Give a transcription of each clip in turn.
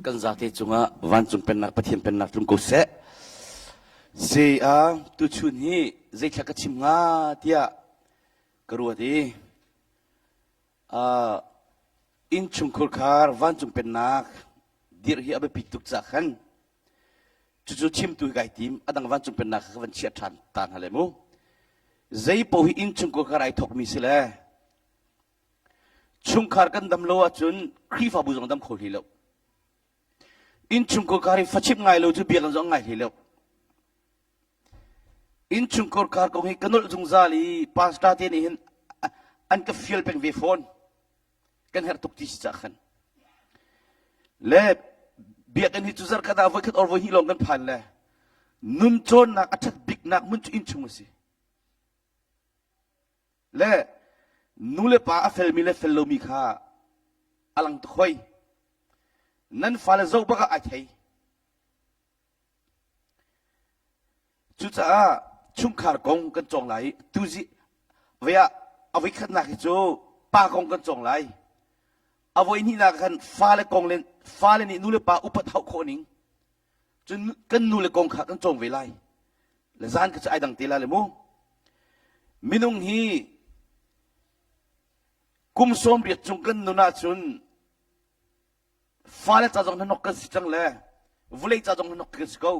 Kan zate cungah vancung pennak Pathian pennak tlung ko seh. Si a tuchun hi zeithla ka chim hnga tiah ka ruat i uh, innchungkhur khar vancung pennak dirh hi a biapit tuk cah khan cucu chimtu hi kai tim a dang vancung pennak kha ka van chiah ṭhan ta hna le mu zei paoh hi innchungkhur khar ai thawkmi si le Chungkhar kan dam lo ahcun Khrihfabu zong dam kho hlei lo. Innchungkhar hi fachimh ngai lo cu biakinn zong ngai hlei lo. Innchungkhar kar kong hi ka nolh zungzal i pastor te nih hin an ka fial peng ve fawn. Kan herh tuk ti si cah khan. Le biakinn hi cu zarkhat ah voikhat or voihnih lawng kan phan le nun cawnnak a ṭhat biknak hmun cu innchung a si. Le nu le pa a felmi le fel lomi kha a lang tuk hoi. Nan fale zoh bak ah ai thei. Cucaah chungkhar kong kan cawng lai i tuzi vei ah a voikhatnak hi cu pa kong kan cawng lai. A voihnihnak khan fale kong le fale nih nu le pa upat hauh khawh ning Cun kan nu le kong kha kan cawng ve lai. Le zan kha cu ai dang te la le mu. Minung hi kum 80 cung kan nun ahcun fale ca zong hnanok kan si cang le vulei ca zong hnanok kan si ko.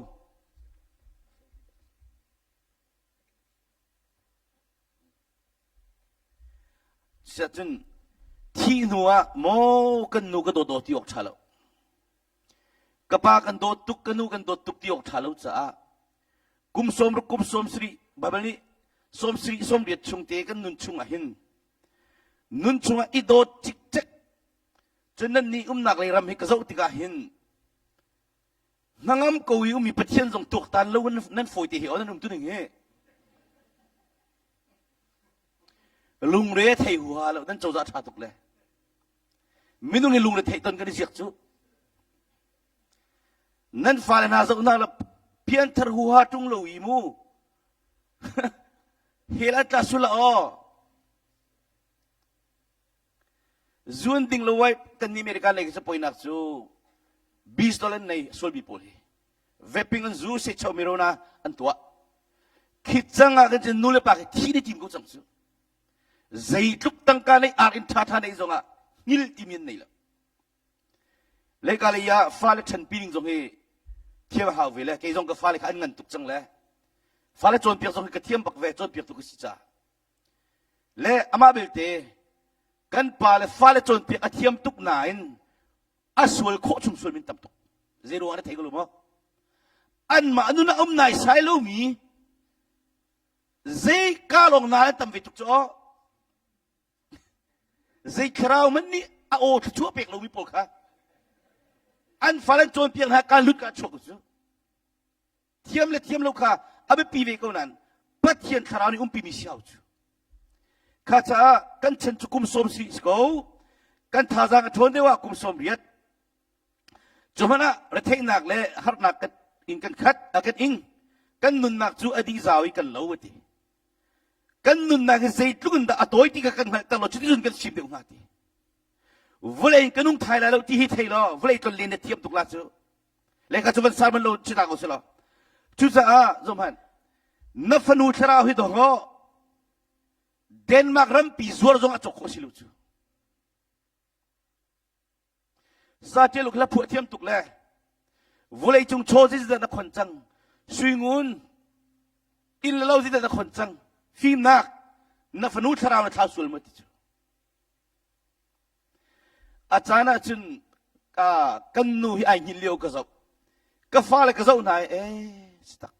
Siahcun thih hnu ah maw kan nu ka dawt aw ti awk ṭha lo. Ka pa kan dawt tuk, ka nu kan dawt tuk ti awk ṭha lo caah kum 60 kum 70 Baibal nih 70 80 chung te kan nun chung ah hin nun chungah i dawt cikcek cun nan nih umnak lei ram hi ka zoh tikah hin hnangam ko i ummi Pathian zong tuaktan lo nan fawi te hi aw nan um tuning hi lungre thei huha lo nan cozah ṭha tuk le Minung hi lungre theih ton kan i ziak cu. Nan fale hna zoh hna la pianthar huha ṭung lo i mu. Hell an tla sul aw. Zuan ding lo wai kan ni America lei cu poinak cu bistol an nei sualmi pawl hi. Vaping an zu se chau mirona an tuah. Khit cang ah kan cun nu le pa khi thi ni tim ko cang cu. Zeitluk tangka nei ar in ṭhaṭha nei zongah hngil timi an nei lo. Leika lei ah fale ṭhanpi ding zong hi thiam a hau ve le kei zong ka fale kha an ngan tuk cang le fale cawnpiak zong hi ka thiam bak ve cawnpiak tu ka si caah. Le amah belte kan pa le fale cawnpiak a thiam tuk nain a sual khawh chung sual min tam tuk. Zei ruangah na thei ko lo maw? Anmah nun a um naisai lomi Zei ka lawng na an tam ve tuk cu aw. Zei thlarau hmanh nih a aw thluachuah pek lomi pawl kha an fal an cawnpiak hna ka lut ka chuak cu. Thiam le thiam lo kha a biapi ve ko nain Pathian thlarau nih umpi mi si hau cu. Kha caah kan chan cu kum sawm si ko. Kan thazaang a ṭhawn deuh ah kum sawm riat. Cu hmanh ah retheihnak le harnak kan in kan khat a kan ing. Kan nunnak cu a dih zau i kan lo a ti. Kan nunnak hi zeitluk in dah a tawi ti kha kan hngalhter law cuticun kan sim deuh hnga ti. Vawlei in ka nung thai lai lo ti hi thei law vawlei ton len na thiam tuk la cu. Le kha cu van sar man lo chita ko si law. Cucaah zohhmanh na fanu thlarau hi dawh law Denmark rampi zuar zong a cawk khawh si lo cu. Saṭil hla phuah thiam tuk le vawleicung chaw zeidah na khon cang suingun inn le lo zeidah na khon cang fimnak na fanu thlarau na thlau sual maw ti cu a caan ah cun kan nu hi ai hngilh lio ka zoh ka fale ka zoh hna i ee si tak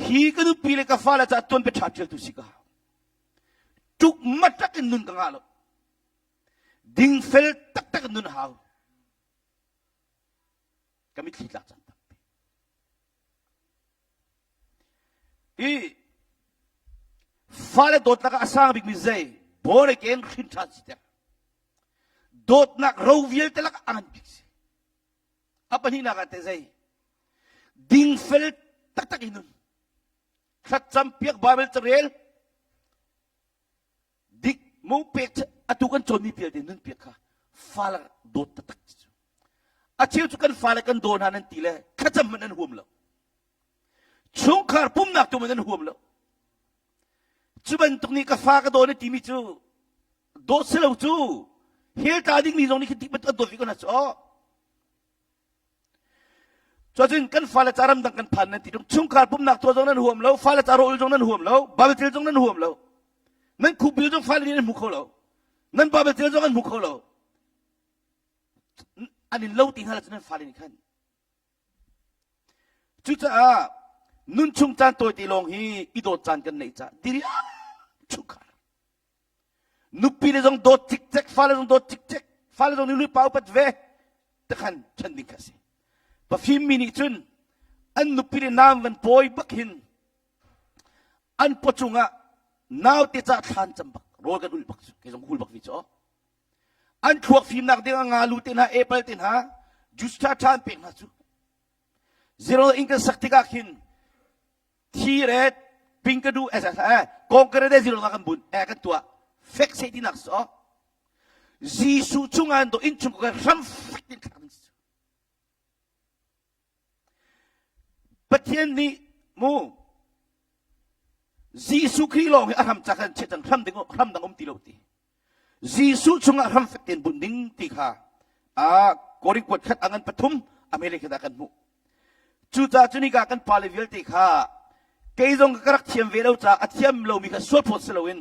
Hi ka nupi le ka fale caah tuanbia ṭha ṭialtu si ka hau. Ṭuk matak in nun ka ngah lo. Dingfel taktak in nun a hau. Ka mitthli tlak caan tampi. I fale dawtnak ah a sang bikmi zei born again hrin ṭhan si ter. Dawtnak ro vialte lakah a ngan bik si. A pahnihnak ah teh zei? Dingfel taktak in nun. Thlacam piak Bible carel dik mu pek atu kan cawnmi pialte nun piak kha. Fale dawt taktak cu. A cheu cu kan fale kan daw hna nan ti le thlacam hmanh nan huam lo. Chungkhar pumnak tu hmanh nan huam lo. Cu bantuk nih ka fa ka daw na timi cu dawt si lo cu hell tla dingmi zong nih khin tik bantuk an dawt ve ko hna cu aw. Cuacun kan fale ca ramdang kan phan nan ti tung chungkhar pumnak tuah zong nan huam lo, fale ca rawl zong nan huam lo, Bible tel zong nan huam lo. Nan khupbil zong fale nih an hmu kho lo. Nan Bible tel zong an hmu kho lo. An in lo ti hna cun nan fale nih khan. Cucaah nun chung caan tawite lawng hi i dawt caan kan neih caah diriam chungkhar. Nupi le zong dawt cikcek, fale zong dawt cikcek, fale zong nih nupa upat ve takhan ṭhen ding kha a si. Pafim mi nih cun an nupi le naam van pawi bak hin an pawcung ah naute ca thlan cam bak rawl kan ulh bak cu kei zong hul bak vi cu an thluak fimnak ding ah ngalu te hna apple te hna juice ṭha ṭha an pek hna cu zero in kan sak tikah khin thi re ping ka duh eh kongkare de zero kan bun eh kan tuah fek se tinak so Jesuh chungah do in chung ka hram fek tin thlak ding Pathian nih mu Jesuh Khrih lawng hi a hram ca kan chiah cang hram ding hram dang um ti lo ti Jesuh chungah hram fek tein bunh ding ti kha a Korin kuat khat a ngan pathum a hmele khat ah kan hmuh. Cucaah cunika kan pale vialte kha kei zong ka rak thiam ve lo caah a thiam lomi kha sual phawt si loin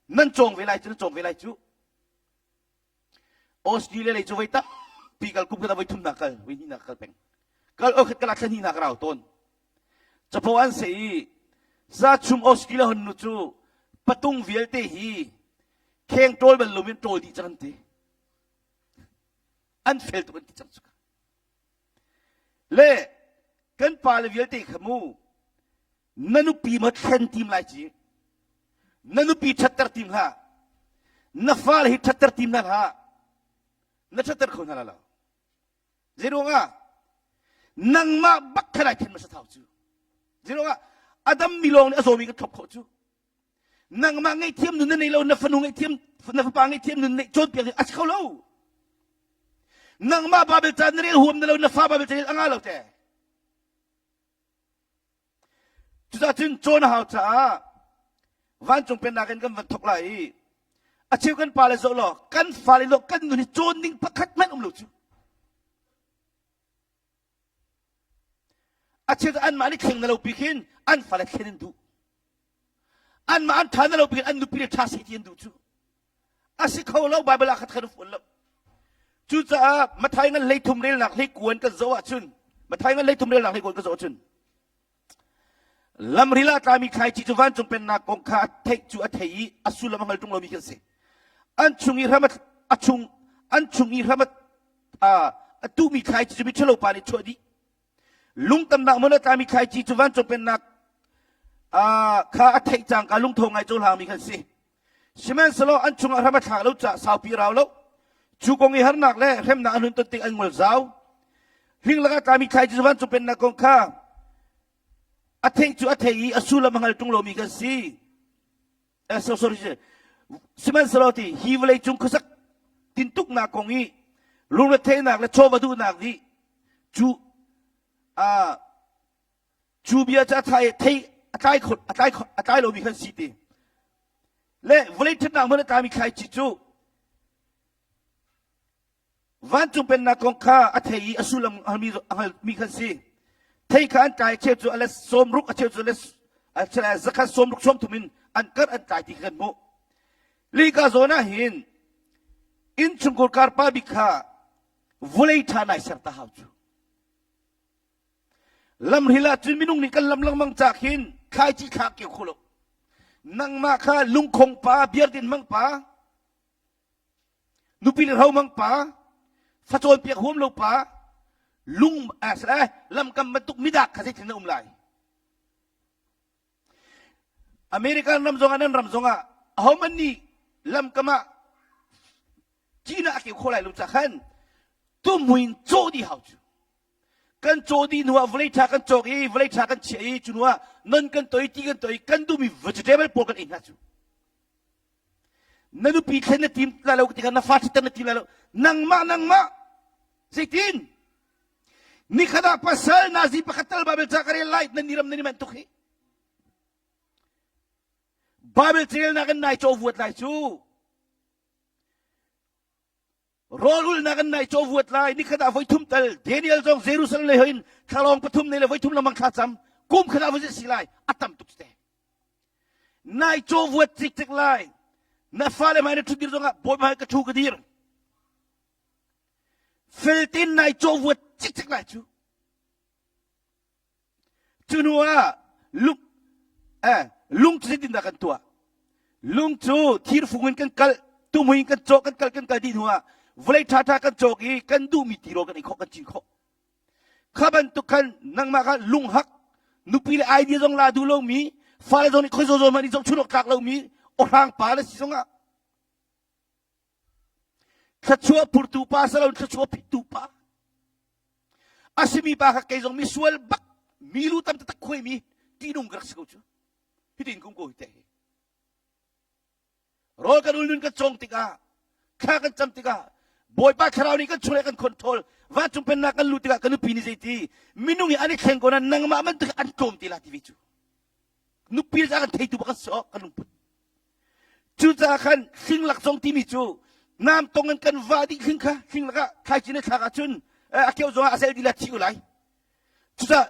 nan cawng ve lai cu nan cawng ve lai cu. Australia lei cu voi tampi kal kum khat ah voi thumnak kal voi hnihnak kal peng. Kal o khat kal ah thla hnihnak rau tawn. Capo an se i zachum Australia hon nu cu patung vialte hi kheng ṭawl bal loin ṭawl dih cang an ti. An fel tuk an ti cang cu. Le kan pale vialte kha mu na nupi ma thlen tim lai ci na nupi ṭhatter tim hlah na fale hi ṭhatter tim hna hlah na ṭhatter kho hna lo Zeiruangah nangmah bak kha lai then hmasa thau cu. Zeiruangah a dammi lawng nih a zawmi kan thlop khawh cu. Nangmah ngaihthiam nun na nei lo, na fanu ngaihthiam, na fapa ngaihthiam nun neih cawnpiak ding a si kho lo. Nangmah Bible ca na rel huam na lo, na fa Bible ca rel a ngah lo te. Cucaah cun cawn a hau caah vancung pennak in kan van thawk lai i a cheu kan pale zoh law kan fale law kan nun hi cawn ding pakhat hmanh um lo cu. A cheu cu anmah nih thleng na lo pi khin an fale thlen an duh. Anmah an ṭha na lo pi khin an nupi le ṭha seh ti an duh cu. A si kho lo Bible ah khat khat a fuan lo. Cucaah Mathai ngan hleithum relnak hleikuan kan zoh ahcun Mathai ngan hleithum relnak hleikuan kan zoh ahcun lamril ah tlami thlaici cu vancung pennak kong kha a theih cu a thei i a sullam a hngal ṭung lomi khi an si. An chung i hram a chung an chung i hram a a tuhmi thlaici cu miṭhalo pa nih chuah dih. Lungtamnak hmun a tlami thlaici cu vancung pennak kha a theih cangka lungtho ngai cohlangmi kha an si. Sihmanhsehlaw an chungah hram a thlak lo caah saupi rau lo. Cu kong i harnak le hremnak an hun ton tik an ngol zau. Hling lakah tlami thlaici cu vancung pennak kong kha a theih cu a thei i a sullam a hngal ṭung lomi kan si. Eh, so, sorry, sihmanhsehlaw ti hi vawlei cung khuasak tintuknak kong i lungretheihnak le chawva duhnak nih cu uh, cu bia cu a thai thei a tlai khot a tlai a tlai lomi kan si ti le vawlei ṭhatnak hmun a tlami thlaici cu vancung pennak kong kha a thei i a sullam a hngalmi kan si thei kha an tlai cheu cu a let sawmruk a cheu cu a let zakhat sawmruk sawmthum in an karh an tlai ti kha kan hmuh lika zawn ah hin innchungkhur karpa bik kha vawlei ṭha nai ser ta hau cu Lamhril ah cun minung nih kan lam lengmang ca khin thlaici thla keu kho lo. Nangmah kha lungkhong pa, biardin hmang pa, nupi le hro hmang pa, facawn piak huam lo pa, lung eh, lamkam bantuk midak kha zeitin na um lai? American ram zongah nan ram zongah ahohmanh nih lamkam ah cina a keu kho lai lo ca khan tuhmui in cawh dih hau cu. Kan cawh dih hnu ah vawlei ṭha kan cawk i vawlei ṭha kan chiah i cu hnu ah non kan toi ti kan toi kan duhmi vegetable pawl kan ei hna cu. Na nupi thlen na tim lai lo tikah na fa ṭhitter na tim lai lo. Nangmah nangmah zeitin? Nikhat ah pasal nazi pakhat tal Bible ca ka rel lai nan ni ram nan i manh tuk hi. Bible carelnak in nai caw vuat lai cu. Rawl ulnak in nai caw vuat lai nikhat ah voi thum tal Daniel zong Jerusalem lei hoin thlalawng pathum nei le voi thum lamang thla cam kum khat ah voi si lai a tam tuk te. Nai caw vuat cikcek lai. Na fale hmai na ṭhut dir zongah bawi hmai ka ṭhu ka dir. Feltin nai caw vuat cikcek lai cu. Cu hnu ah lung, eh, lung cu zeitindah kan tuah? Lung cu thirfung in kan kal, tumui in kan cawk, kan kal, kan kal dih hnu ah vawlei ṭhaṭha kan cawk i kan duhmi tirawl kan ei khawh, kan cin khawh. Kha bantuk khan nangmah kha lunghak, nupi le idea zong la duh lomi, fale zong nih khoi zaw zaw hmanh i zohchun awk tlak lomi, awhrang pa na si zongah thluachuah phurtu pa si lo thluachuah phittu pa a simi pa kha kei zong misual bak mi lu tam taktak khuaimi ṭihnung ka rak si ko cu hitin kum ko hi te hi rawl kan ul nun kan cawng tikah thla kan cam tikah Bawipa thlarau nih kan chung le kan control vancung pennak kan luh tikah kan nupi nih zeiti minung hi an i thleng ko na nangmah bantuk an tlawm te la ti ve cu nupi le kan theitu bak kan si awk kan lungput Cucaah khan hlinglak zong timi cu nam tong in kan vah dih hling kha hlinglak ah thlaici na thlak ahcun a keuh zongah a zel dih la thi u lai. Cucaah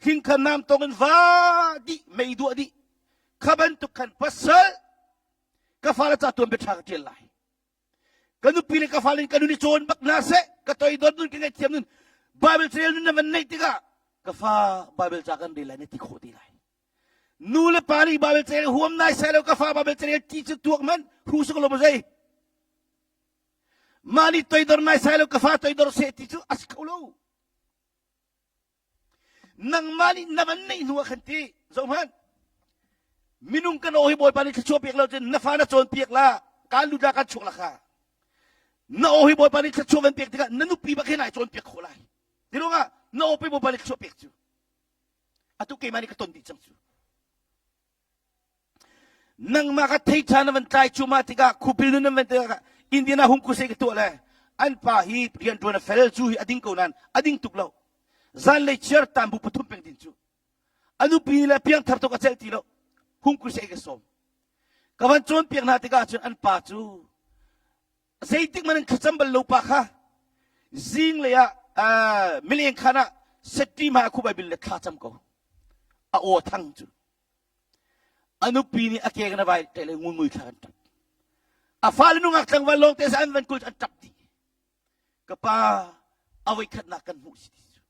hling kha nam tong in vah dih mei duah dih kha bantuk khan pasal ka fale ca tuan bia ṭha ka ṭial lai. Ka nupi le ka fale in ka nun i cawn bak hna seh ka toidor nun ka ngaihthiam nun Bible carel nun na van neih tikah ka fa Bible ca kan rel lai na ti khawh te lai. Nu le pa nih Bible carel huam nai sai lo ka fa Bible carel ti cu tuak man hu suk lo zei. Mah nih toidor nai sai lo ka fa toidor seh ti cu a si kho lo. Nangmah nih na van neih hnu ah khan ti zoh hmanh. Minung kan aw hi Bawipa nih thluachuah pek lo cun na fa na cawn piak la kaan lut la kaan chuak la kha. Na aw hi Bawipa nih thluachuah van pek tikah na nupi bak hi nai cawn piak khawh lai. Ti ruangah na aw pe Bawipa nih thluachuah pek cu. Atu keimah nih ka ton dih cang cu. Nangmah ka thei ṭha na van tlai cu mah tikah khupil nun nan van tikah Indiana hung kusei ka tuah le an pa hi rianṭuan a fel cu hi a ding ko nain a ding tuk lo. Zanlei chiar tambu pathum peng din cu. A nupi le piangthar tuk a celh ti lo. Hung kusei ka sawm. Ka van cawnpiak hna tikah cun an pa cu zeitik man in thlacam bal lo pa kha zinglei ah mileng khan ah setti ma khu Bible le thla cam ko a aw thang cu a nupi nih a ke na vai te le ngui thla kan tap a fale nungak tlangval lawng te an van kul an tap dih ka pa a voi khatnak kan hmuh si ti cu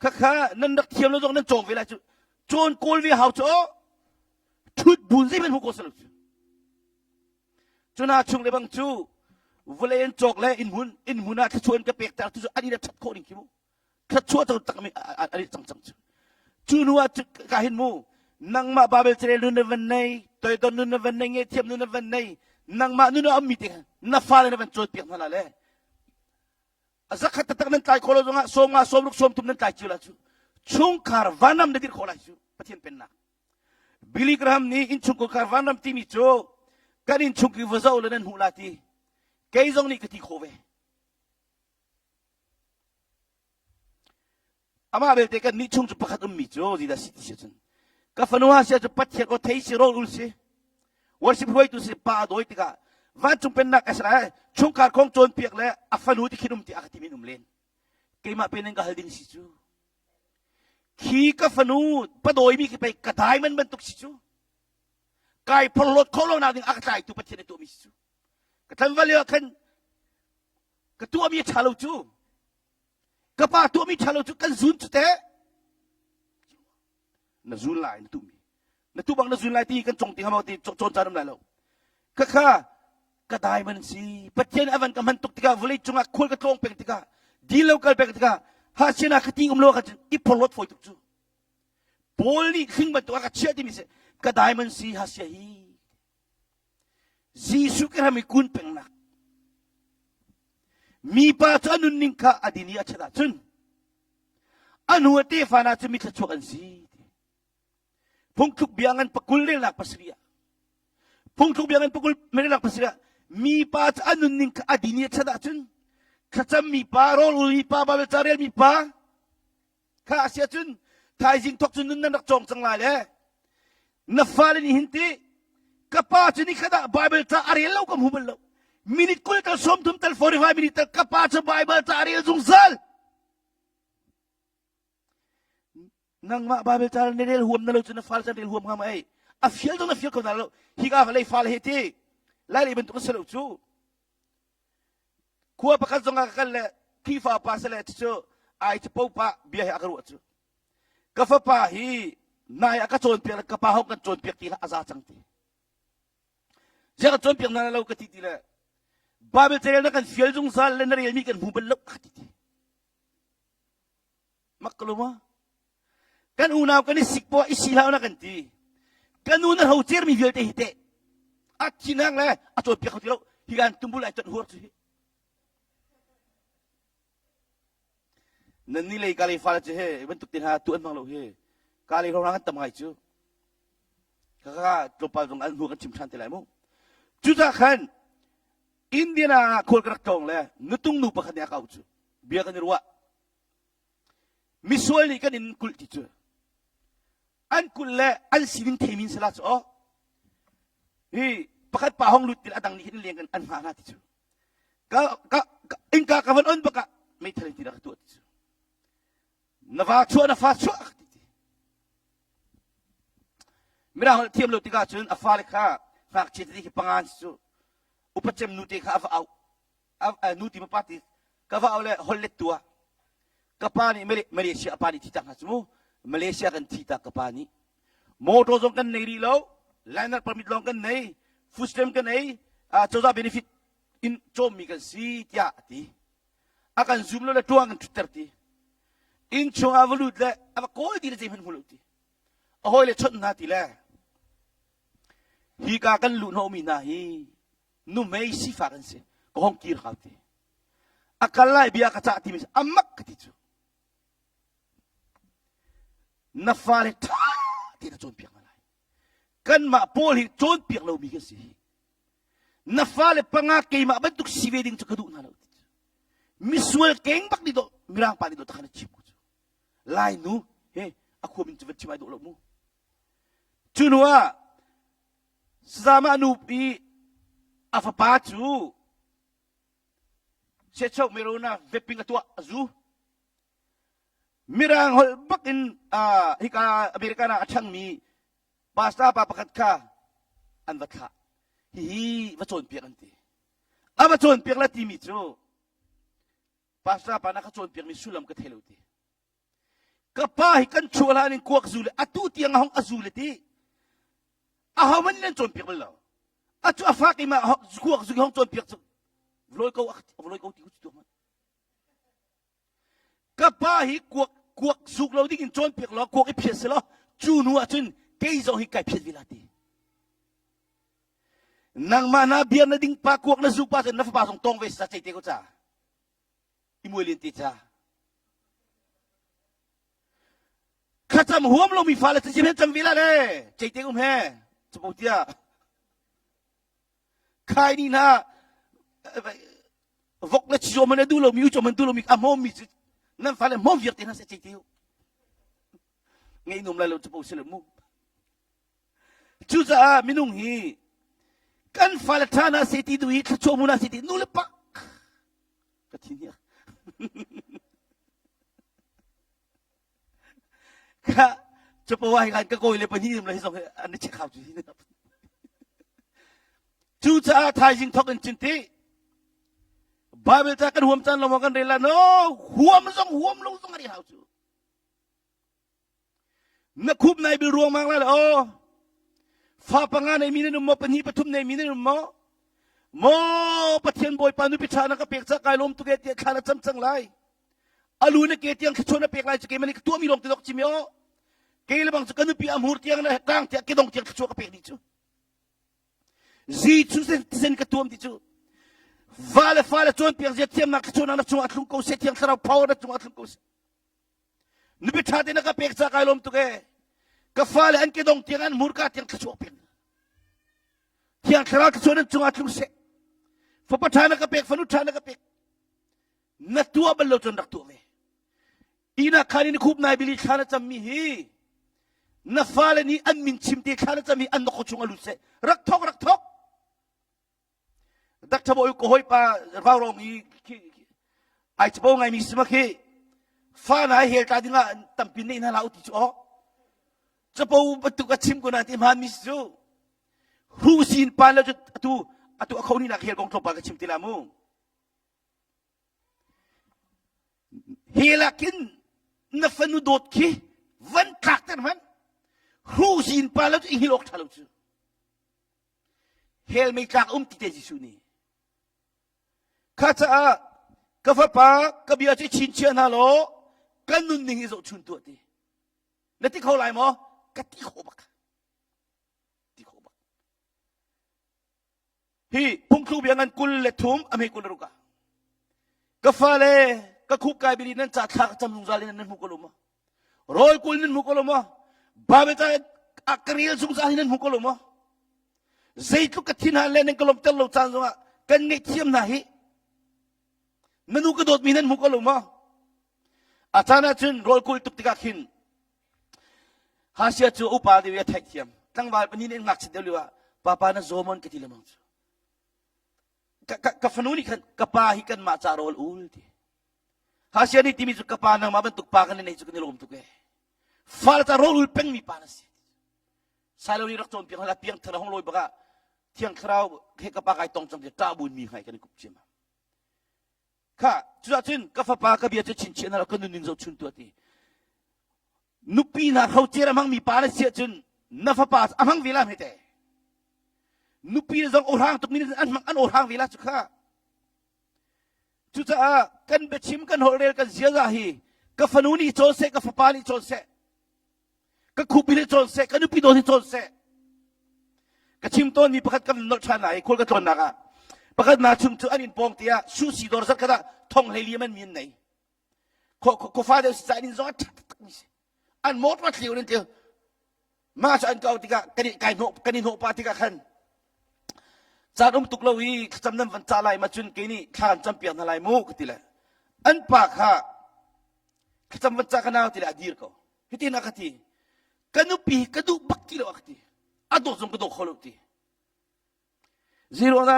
Khakha nan rak thiam lo zong nan cawng ve lai cu. Cawn kawl ve hau cu ṭhut bun zeihmanh hmu ko salo cu. Cuna chung le bang cu vawlei an cawk le inn hmun inn hmun ah thluachuah an ka pek ter tu cu an in a ṭhat khawh ning khi mu. Thluachuah cu tak mi an i cang cang cu. Cu hnu ah ka hin mu nangmah Babel carel nun na van nei toidon nun na van nei ngehthiam nun na van nei nangmah nun a ummi te na fale na van cawnpiak hna la le A zakhat taktak nan tlai khawh lo zongah 50 60 30 nan tlai cio la cu chungkhar vanram na dir khawh lai cu Pathian pennak. Billy Graham nih innchungkhar vanram timi cu kan innchung ki va zoh le nan hmuh la ti kei zong nih ka ti khawh ve. Amah belte kan nih chung cu pakhat ummi cu zeidah si ti si cun ka fanu ha sia cu Pathian aw thei si rawl ul si worship hruaitu si pa a dawi tikah vancung pennak Israel chungkhar kong cawnpiak le a fanu ti khin um ti a ka timi um len keimah pen in ka hal ding si cu khi ka fanu pa dawimi khi pei ka diamond bantuk si cu kai phorhlawt khawh lo nak ding a ka tlaitu Pathian nih tuahmi si cu ka tlanval lio ah khan ka tuahmi a ṭha lo cu Ka pa tuahmi ṭha lo cu kan zun cu teh. Na zun lai na tuhmi. Na tuh bang na zun lai ti kan cong ti hama ti cawn caan um lai lo. Khakha ka diamond si. Pathian a van ka hman tuk tikah vawlei cungah khual ka tlawng peng tikah dil lo kal peng tikah ha siana ka ti um lo ka i phorhlawt fawi tuk cu. Paul nih hling bantuk a ka chiah timi si ka diamond si ha sia hi. Jesuh ka ram i kun pengnak. Mipa cu a nunning kha a din i a ṭhat ahcun a hnu a tefa hna cu mi thluachuak an si. Phungthluk bia ngan pakul relnak pasarih ah. Phungthluk bia ngan pakul merilak pasira mi pa cu a nunning kha a din i a chan ahcun thlacam mi pa rawl ul mi pa Bible ca rel mi pa kha a si ahcun thaizing thok cu nun nan rak cawng cang lai le na fale nih hin ti ka pa cu ni khat ah Bible ca a rel lo ka hmu bal lo minute 20 tal 30 tal 45 minute tal ka pa cu Bible ca a rel zungzal Nangmah Bible ca na rel huam na lo cu na fale can rel huam hnga ma ei. A fial zong na fial kho hna lo. Hika lei fale he ti lai lei bantuk a si lo cu. Khua pakhat zong ah ka kal le Khrihfa pa sale cu ai cu popa bia he a ka ruah cu. Ka fapa hi nai a ka cawnpiak le ka pa hong kan cawnpiak ti hlah a za cang ti. Ziah ka cawnpiak hna lo ka ti ti le Bible carel na kan fial zungzal le na relmi kan hmu bal lo ka ti ti. Mak ka luma. Kan unau kan i sik poah i si hlah na kan ti. Kan nu na ro cermi vialte hi teh. A thinang le a cawnpiak kho ti lo. Hi kan tumbul ai ton huar cu hi. Nan ni lei ka lei fa cu he bantuk te hna tu an hmang lo hi. Ka lei rong an tam ngai cu. Kaka tlawmpal zong an hnu kan chim than te lai mu. Cucah khan Indiana ah khual ka rak tlawng le nutung nu pakhat nih a kau cu. Bia kan i ruah. Misual nih kan in kulh ti cu an kulh le an sining theimi sila cu aw hi pakhat pa hong lut til a dang nih hin leng kan an hngah hna ti cu ka ka innka ka van on bak ah meithal in ti rak tuah ti cu na va chuah na fa chuah ti ti mirang holh thiam lo tikah cun a fale kha ngakchia tete khi pangan cu upa cem nu te kha a va auh nu ti pa ti ka va au le hol let tua ka pa nih Malaysia pa nih thi tak hna cu mu Malaysia kan thi tak ka pa nih motor zong kan nei rih lo liner permit lawng kan nei food stamp kan ei cozah benefit in cawmmi kan si tiah a ti a kan zoom lo le tuang kan thutter ti inn chung ah va lut le a va kawl ti le zeihmanh hmu lo ti a hawi le chawnh hna ti le hi ka kan luh hnawhmi hna hi nuhmei sifak an si ka hong kir hau ti a kal lai bia ka cah timi amak ka ti cu na fale ṭha ti na cawnpiak hna lai kanmah pawl hi cawnpiak lomi kan si hi na fale panga keimah bantuk si ve ding cu ka duh hna lo ti cu misual keng bak nih dawh mirang pa nih dawh takhan a chim ku cu lai nu he a khua min cu van chim ai dawh lo mu cu hnu ah Sazama nu i a fapa cu Sechoh Merona vaping a tuah a zu. Mirang holh bak in hika American ah a ṭhangmi pastor pa pakhat kha an va thlah. Hihi va cawnpiak an ti. A va cawnpiak la timi cu pastor pa na ka cawnpiakmi sullam ka thei lo ti. Ka pa hi kan chuah hlan in kuak zu le atu tiang a hong a zu le ti. Aho man nan cawnpiak bal lo. Atu a fak i ma kuak zu hong cawnpiak cu vloi ko vloi ko ti ku tu Ka pa hi kuak kuak zuk lo ding in cawnpiak law kuak i phiat selaw cu hnu ah cun kei zong hi kai phiat ve la ti. Nangmah na bia na ding pa kuak na zuk pa cun na fapa zong tong ve sa cei te ko ca. I muai len te ca. Thlacam huam lomi fale cu hen cam ve la le cei te um he capo tia khai ni hna vok le chizo man a duh lomi uco man duh lomi a hmawm mi cu nan fale hmawm viar te hna se cei te ngei num lai lo capo si le mu cucaah minung hi kan fale ṭha na se ti duh i thluachuah mu na se ti nu le pa ka thin hi Kha capo ah khan ka kawi le pahnih um le hi zong hi an i check hau cu hi. Cucaah thaizing thok in cin ti Bible ca kan huam caan lo kan rel la no huam zong huam lo zong ari hau cu. Na khup nai bil ruang mang lai le aw. Fa panga nei mi nan um maw pahnih pathum nei mi nan um maw? Maw Pathian Bawipa nupi ṭha na ka pek ca kai lawm tuk e tiah thla na cam cang lai. Alu na ke tiang thluachuah na pek lai cu keimah nih ka tuahmi lawng te dok chim aw. Kei le bang cu ka nupi a hmur tiang le tang tiang kedong tiang thluachuah ka pek dih cu. Jesuh thisen ka tuam ti cu. Va le fa le cawnpiak zia thiamnak thluachuahnak na cungah thlung ko seh thiang thlarau power na cungah thlung ko seh. Nupi ṭha te na ka pek ca kai lawm tuk e. Ka fale an kedong tiang an hmurka tiang thluachuah pek. Thiang Thlarau thluachuah nan cungah tlung seh. Fapa ṭha na ka pek, fanu ṭha na ka pek. Na tuah bal lo cun rak tuah ve. Ihnak khan in khup nai bili thla na cammi hi na fale nih an min chim te thla na cam hi an nokho chung a lut seh. Rak thok, rak thok. Dr. Bawi ka hawipa vaurong i ai capo ngaimi si ma khi fa na hel tla dingah tampi nei hna hlah u ti cu aw capo bantuk a chim ko na ti hmaan mi si cu hu sin pa le cu atu atu a kho ni nak hel kong tlawmpal ka chim ti la mu hel ah khin na fanu dawt khi van tlak ter hman hu sin pa le cu i hngilh awk ṭha lo cu Hell mei tlak um ti te Jesuh nih. Kha caah ka fapa ka bia cu chinchiah hna law kan nunning hi zohchun tuah ti. Na ti kho lai maw? Ka ti kho bak. Ti kho bak. Hi phungthlu bia ngan 23 a hme kul ruk ah. Ka fale ka khuk kai bili nan ca thla ka cam zungzal in nan hmu ko lo maw? Rawl kul nan hmu ko lo maw? Bible ca a ka rel zungzal hi nan hmu ko lo maw? Zeitluk ka thin han le nan ka lawmhter lo caan zongah kan ngaihthiam hna hi na nu ka dawtmi nan hmu ko lo maw? A caan ahcun rawl kul tuk tikah khin Hasia cu upa deuh i a theihthiam. Tlangval pahnih nih an ngakchit deuh lio ah papa na zaw maw an ka ti lengmang cu. Ka, ka, ka fanu nih khan ka pa hi kanmah ca rawl ul ti. Hasia nih timi cu ka pa nangmah bantuk pa kan nei cu kan i lawm tuk ee. Fale ca rawl ul pengmi pa na si. Sailo nih rak cawnpiak hna piang thar hong lawi bak ah Thiang Thlarau he ka pa kai tong cang ti ṭah buin mi ngai kan i kup ciam. Kha cuah cun ka fapa ka bia cu chinchiah na ka nun in zohchun tuah ti. Nupi hna hrocer a hmangmi pa na si ahcun na fapa a hmang ve la hme te. Nupi zong awhrang tuk mi an hmang an awhrang ve la cu kha. Cucaah kan biachim kan holhrel kan ziaza hi ka fanu nih cawn seh ka fapa nih cawn seh ka khupi nih cawn seh ka nupi dawt nih cawn seh ka chim tawnmi pakhat kan nolh ṭhan lai khual ka tlawnnak ah pakhat na chung cu an in pawng tiah susi dawr zat khat ah thong hlei li man mi an nei khuafa deuh si ca in zong a ṭha taktak mi si an motor thliu in tiu mah cu an kau tikah kan i kai hnawh kan i hnawh pah tikah khan caan um tuk lo i thlacam nan van cah lai ma cun kei nih thla kan campiak hna lai mu ka ti le an pa kha thlacam van cah ka nau ti le a dir ko hitin a ka ti ka nupi ka duh bak ti lo a ka ti a dawt zong ka daw kho lo ti zero na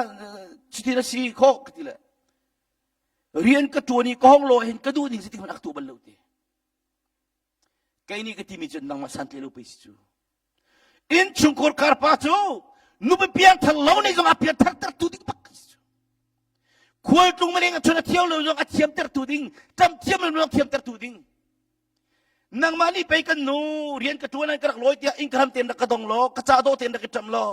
cutin a si kho ka ti le rian ka ṭuan i ka hong lo hin ka duh ning si ti hmanh a ka tuah bal lo ti Kei nih ka timi cu nangmah santlai lo pei si cu. Innchungkhar karpa cu nupi piangthar lo nih zong a piangthar tertu ding bak si cu. Khualtlung maleng a chun a thiam lo zong a thiam tertu ding, ṭam thiam lo zong thiam tertu ding. Nangmah nih pei kan nu rian ka ṭuan an ka rak lawi tiah inn ka ram tein rak ka dong law, ka ca dawh tein rak i ṭam law.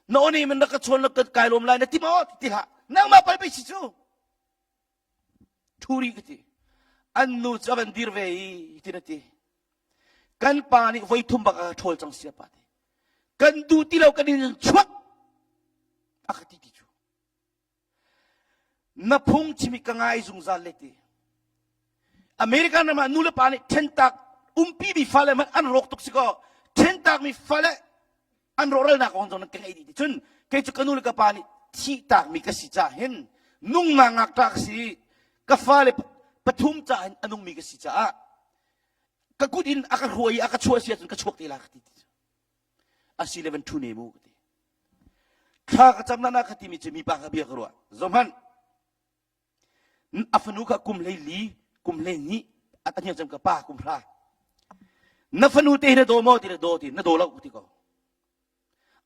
Na aw nih man rak ka chawn law ka kai lawm lai na ti maw ti hlah. Nangmah pal pei si cu. Ṭhu rih ka ti. An nu cu a van dir ve i tin a ti. Kan pa nih voi thum bak a ka ṭhawl cang sia pa ti. Kan duh ti lo kan in chuak a ka ti ti cu. Na phung chimi ka ngai zungzal le ti. American ram ah nu le pa nih ṭhentak umpi mi fale hmanh an rawk tuk si kaw ṭhentak mi fale an rawhralnak kong zong nan ka ngei dih ti cun kei cu ka nu le ka pa nih thihtak mi ka si caah hin nungnak ngakṭah ka si ka fale pathum caah hin a nungmi ka si caah ka kut in a ka hruai i a ka chuah si ahcun ka chuak te la ka ti ti a si le van ṭhu ne mu ka ti thla ka cam na ka timi cu mipa ka bia ka ruah zohmanh A fanu kha kum 14, kum 12 a hniang cem ka pa kum hra. Na fanu te hi na daw maw ti na daw ti na daw lo ti ko.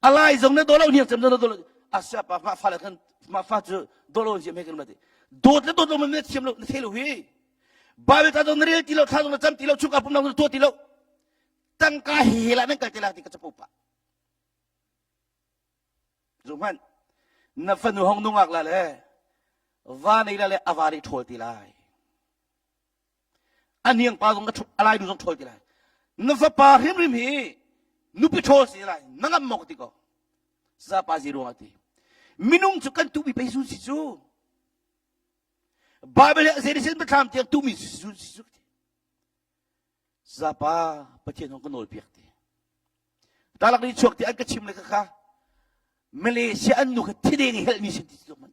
A lai zong na daw lo hniang cem zong na daw lo. A sia pa ma fa le kan ma fa cu daw lo ziam he kan ti. Dawt le dawt lo na thiam lo na thei lo hi. Bible ta zong na rel ti lo thla zong na cam ti lo chungka pumnak na tuah ti lo. Tangka he la nan kal te la ti ka capo pa. Zuhmanh, na fanu hong nungak la le va nei la le a va nih ṭhawl ti lai. A hniang pa zong a lai nu zong ṭhawl ti lai. Na fapa hrimhrim hi nupi ṭhawl si lai. Na ngam maw ka ti ko. Zapa zi ruang a ti. Minung cu kan tuhmi pei sun si cu. Bible he zei biathlam tiang tuhmi sun si cu. Zapa Pathian hong ka nawl piak ti. Talak ni chuak ti an ka chim le ka kha. Malaysia an nu kha thideng i helhmi sin ti tu man.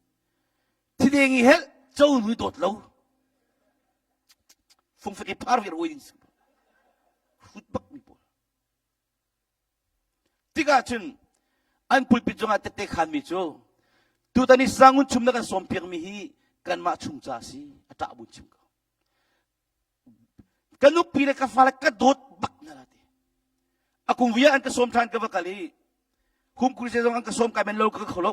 Thideng i helh co nu dawt lo. Fungfek i phar vir oi ding si. Hrut bak mi pawl. Tikah cun an pulpit zongah tette khanmi cu tutan i sangun chum na kan sawm piakmi hi kanmah chung ca si a ṭah bun chim ko. Ka nupi le ka fale ka dawt bak hna la ti. A kum via an ka sawm ṭhan ka va kal i hum kuri zong an ka sawm kai men lo ka kho lo.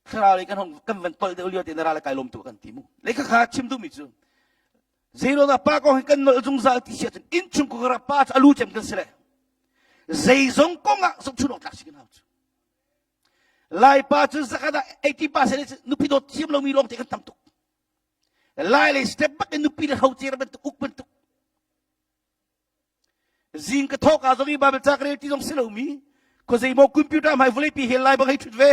Thlarau lei kan hong kan van tolh deuh lio te na ra le kai lawm tu kan ti mu. Le kha kha chim duhmi cu Zeiruangah pa kong hi kan nolh zungzal ti si ahcun innchungkhar ah pa cu a lu cem kan si le zeizong kong ah zohchun awk tlak si kan hau cu. Laipa cu zakhat ah 80% nupi dawt thiam lomi lawng te kan tam tuk. Lai lei step bak in nupi le hrocer bantuk uk bantuk. Zing ka thawk ah zong i Bible ca ka rel ti zong si lomi khuazei maw computer hmai vawleipi he lai bang hei ṭhut ve.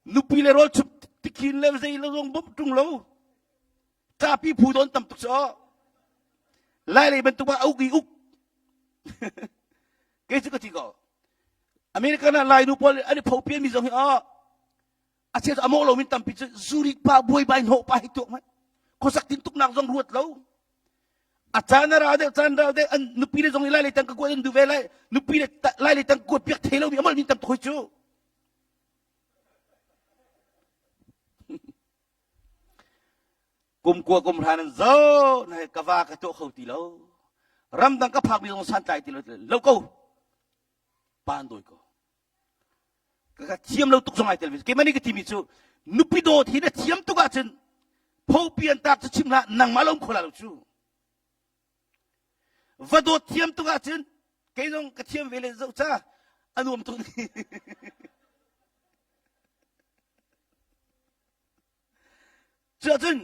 Nupi le rawl chup tikhin le zei lo zong bawmh ṭung lo. Capi phu dawn tam tuk cu. Lai lei bantuk ah a uk i uk. Kei cu ka ti ko. American ah Lai nu pawl an i pho pian mi zong hi oh a cheu cu a mawh lo min tampi cu zurit pa buaibai hnawh pa hi tuak mai. Khuasak tin tuknak zong ruat lo. A caan a ra deuh caan ra deuh an nupi le zong i lai lei tang ka kuat an duh ve lai nupi le lai lei tang kuat piak thei lo mi a molh min tam tuk hoi cu. Kum kua kum hran an zo na ka va ka tuah kho ti lo. Ramdang ka phak mi zong santlai ti lo lo ko. Pa an dawi ko. Ka thiam lo tuk zong ai tel ve. Keimah nih ka timi cu nupi dawt hi na thiam tuk ahcun phopi an tak cu chim hlah nangmah lo um kho la lo cu. Va dawt thiam tuk ahcun kei zong ka thiam ve le zoh ca a nuam tuk ni. Cuahcun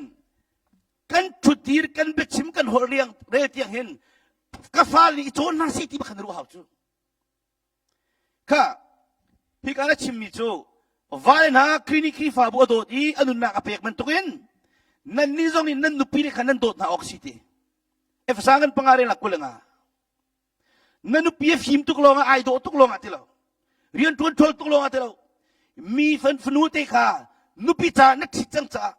kan ṭhutdir kan biachim kan holh riang rel tiang hin ka fale nih i cawn hna seh ti bak khan ruah hau cu. Kha hika na chimmi cu vale hna Khrih nih Khrihfabu a dawt i a nunnak a pek bantukin nannih zong nih nan nupi nih khan nan dawt hna awk si ti. Efesa ngan panga rel 25. Na nupi a fim tuk lawngah ai dawh tuk lawngah ti lo. Rian ṭuan ṭhawl tuk lawngah ti lo. Mi fan fanu te kha nupi ca na ṭhit cang caah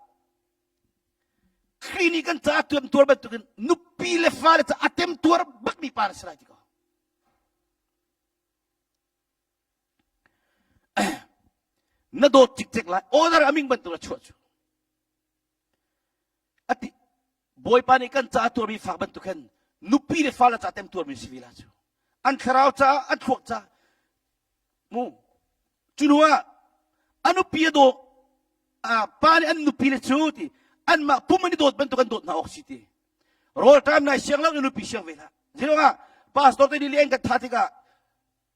Khrih nih kan caah tuar bantukin nupi le fale ca a temtuar bakmi pa na si lai ti ko. Na dawt cikcek lai order aming bantuk a chuah cu ati bawipa nih kan ca tuarmi fak bantuk khan nupi le fale ca tem tuarmi si ve la cu an thlarau ca an thluak ca mu cu hnu ah a nupi a daw pa nih an nupi le cu ti anmah pum an i dawt bantuk an dawt hna awk si ti Rawlṭam nai siang lo na nupi siang ve hlah. Zeiruangah pastor te nih leng kan tha tikah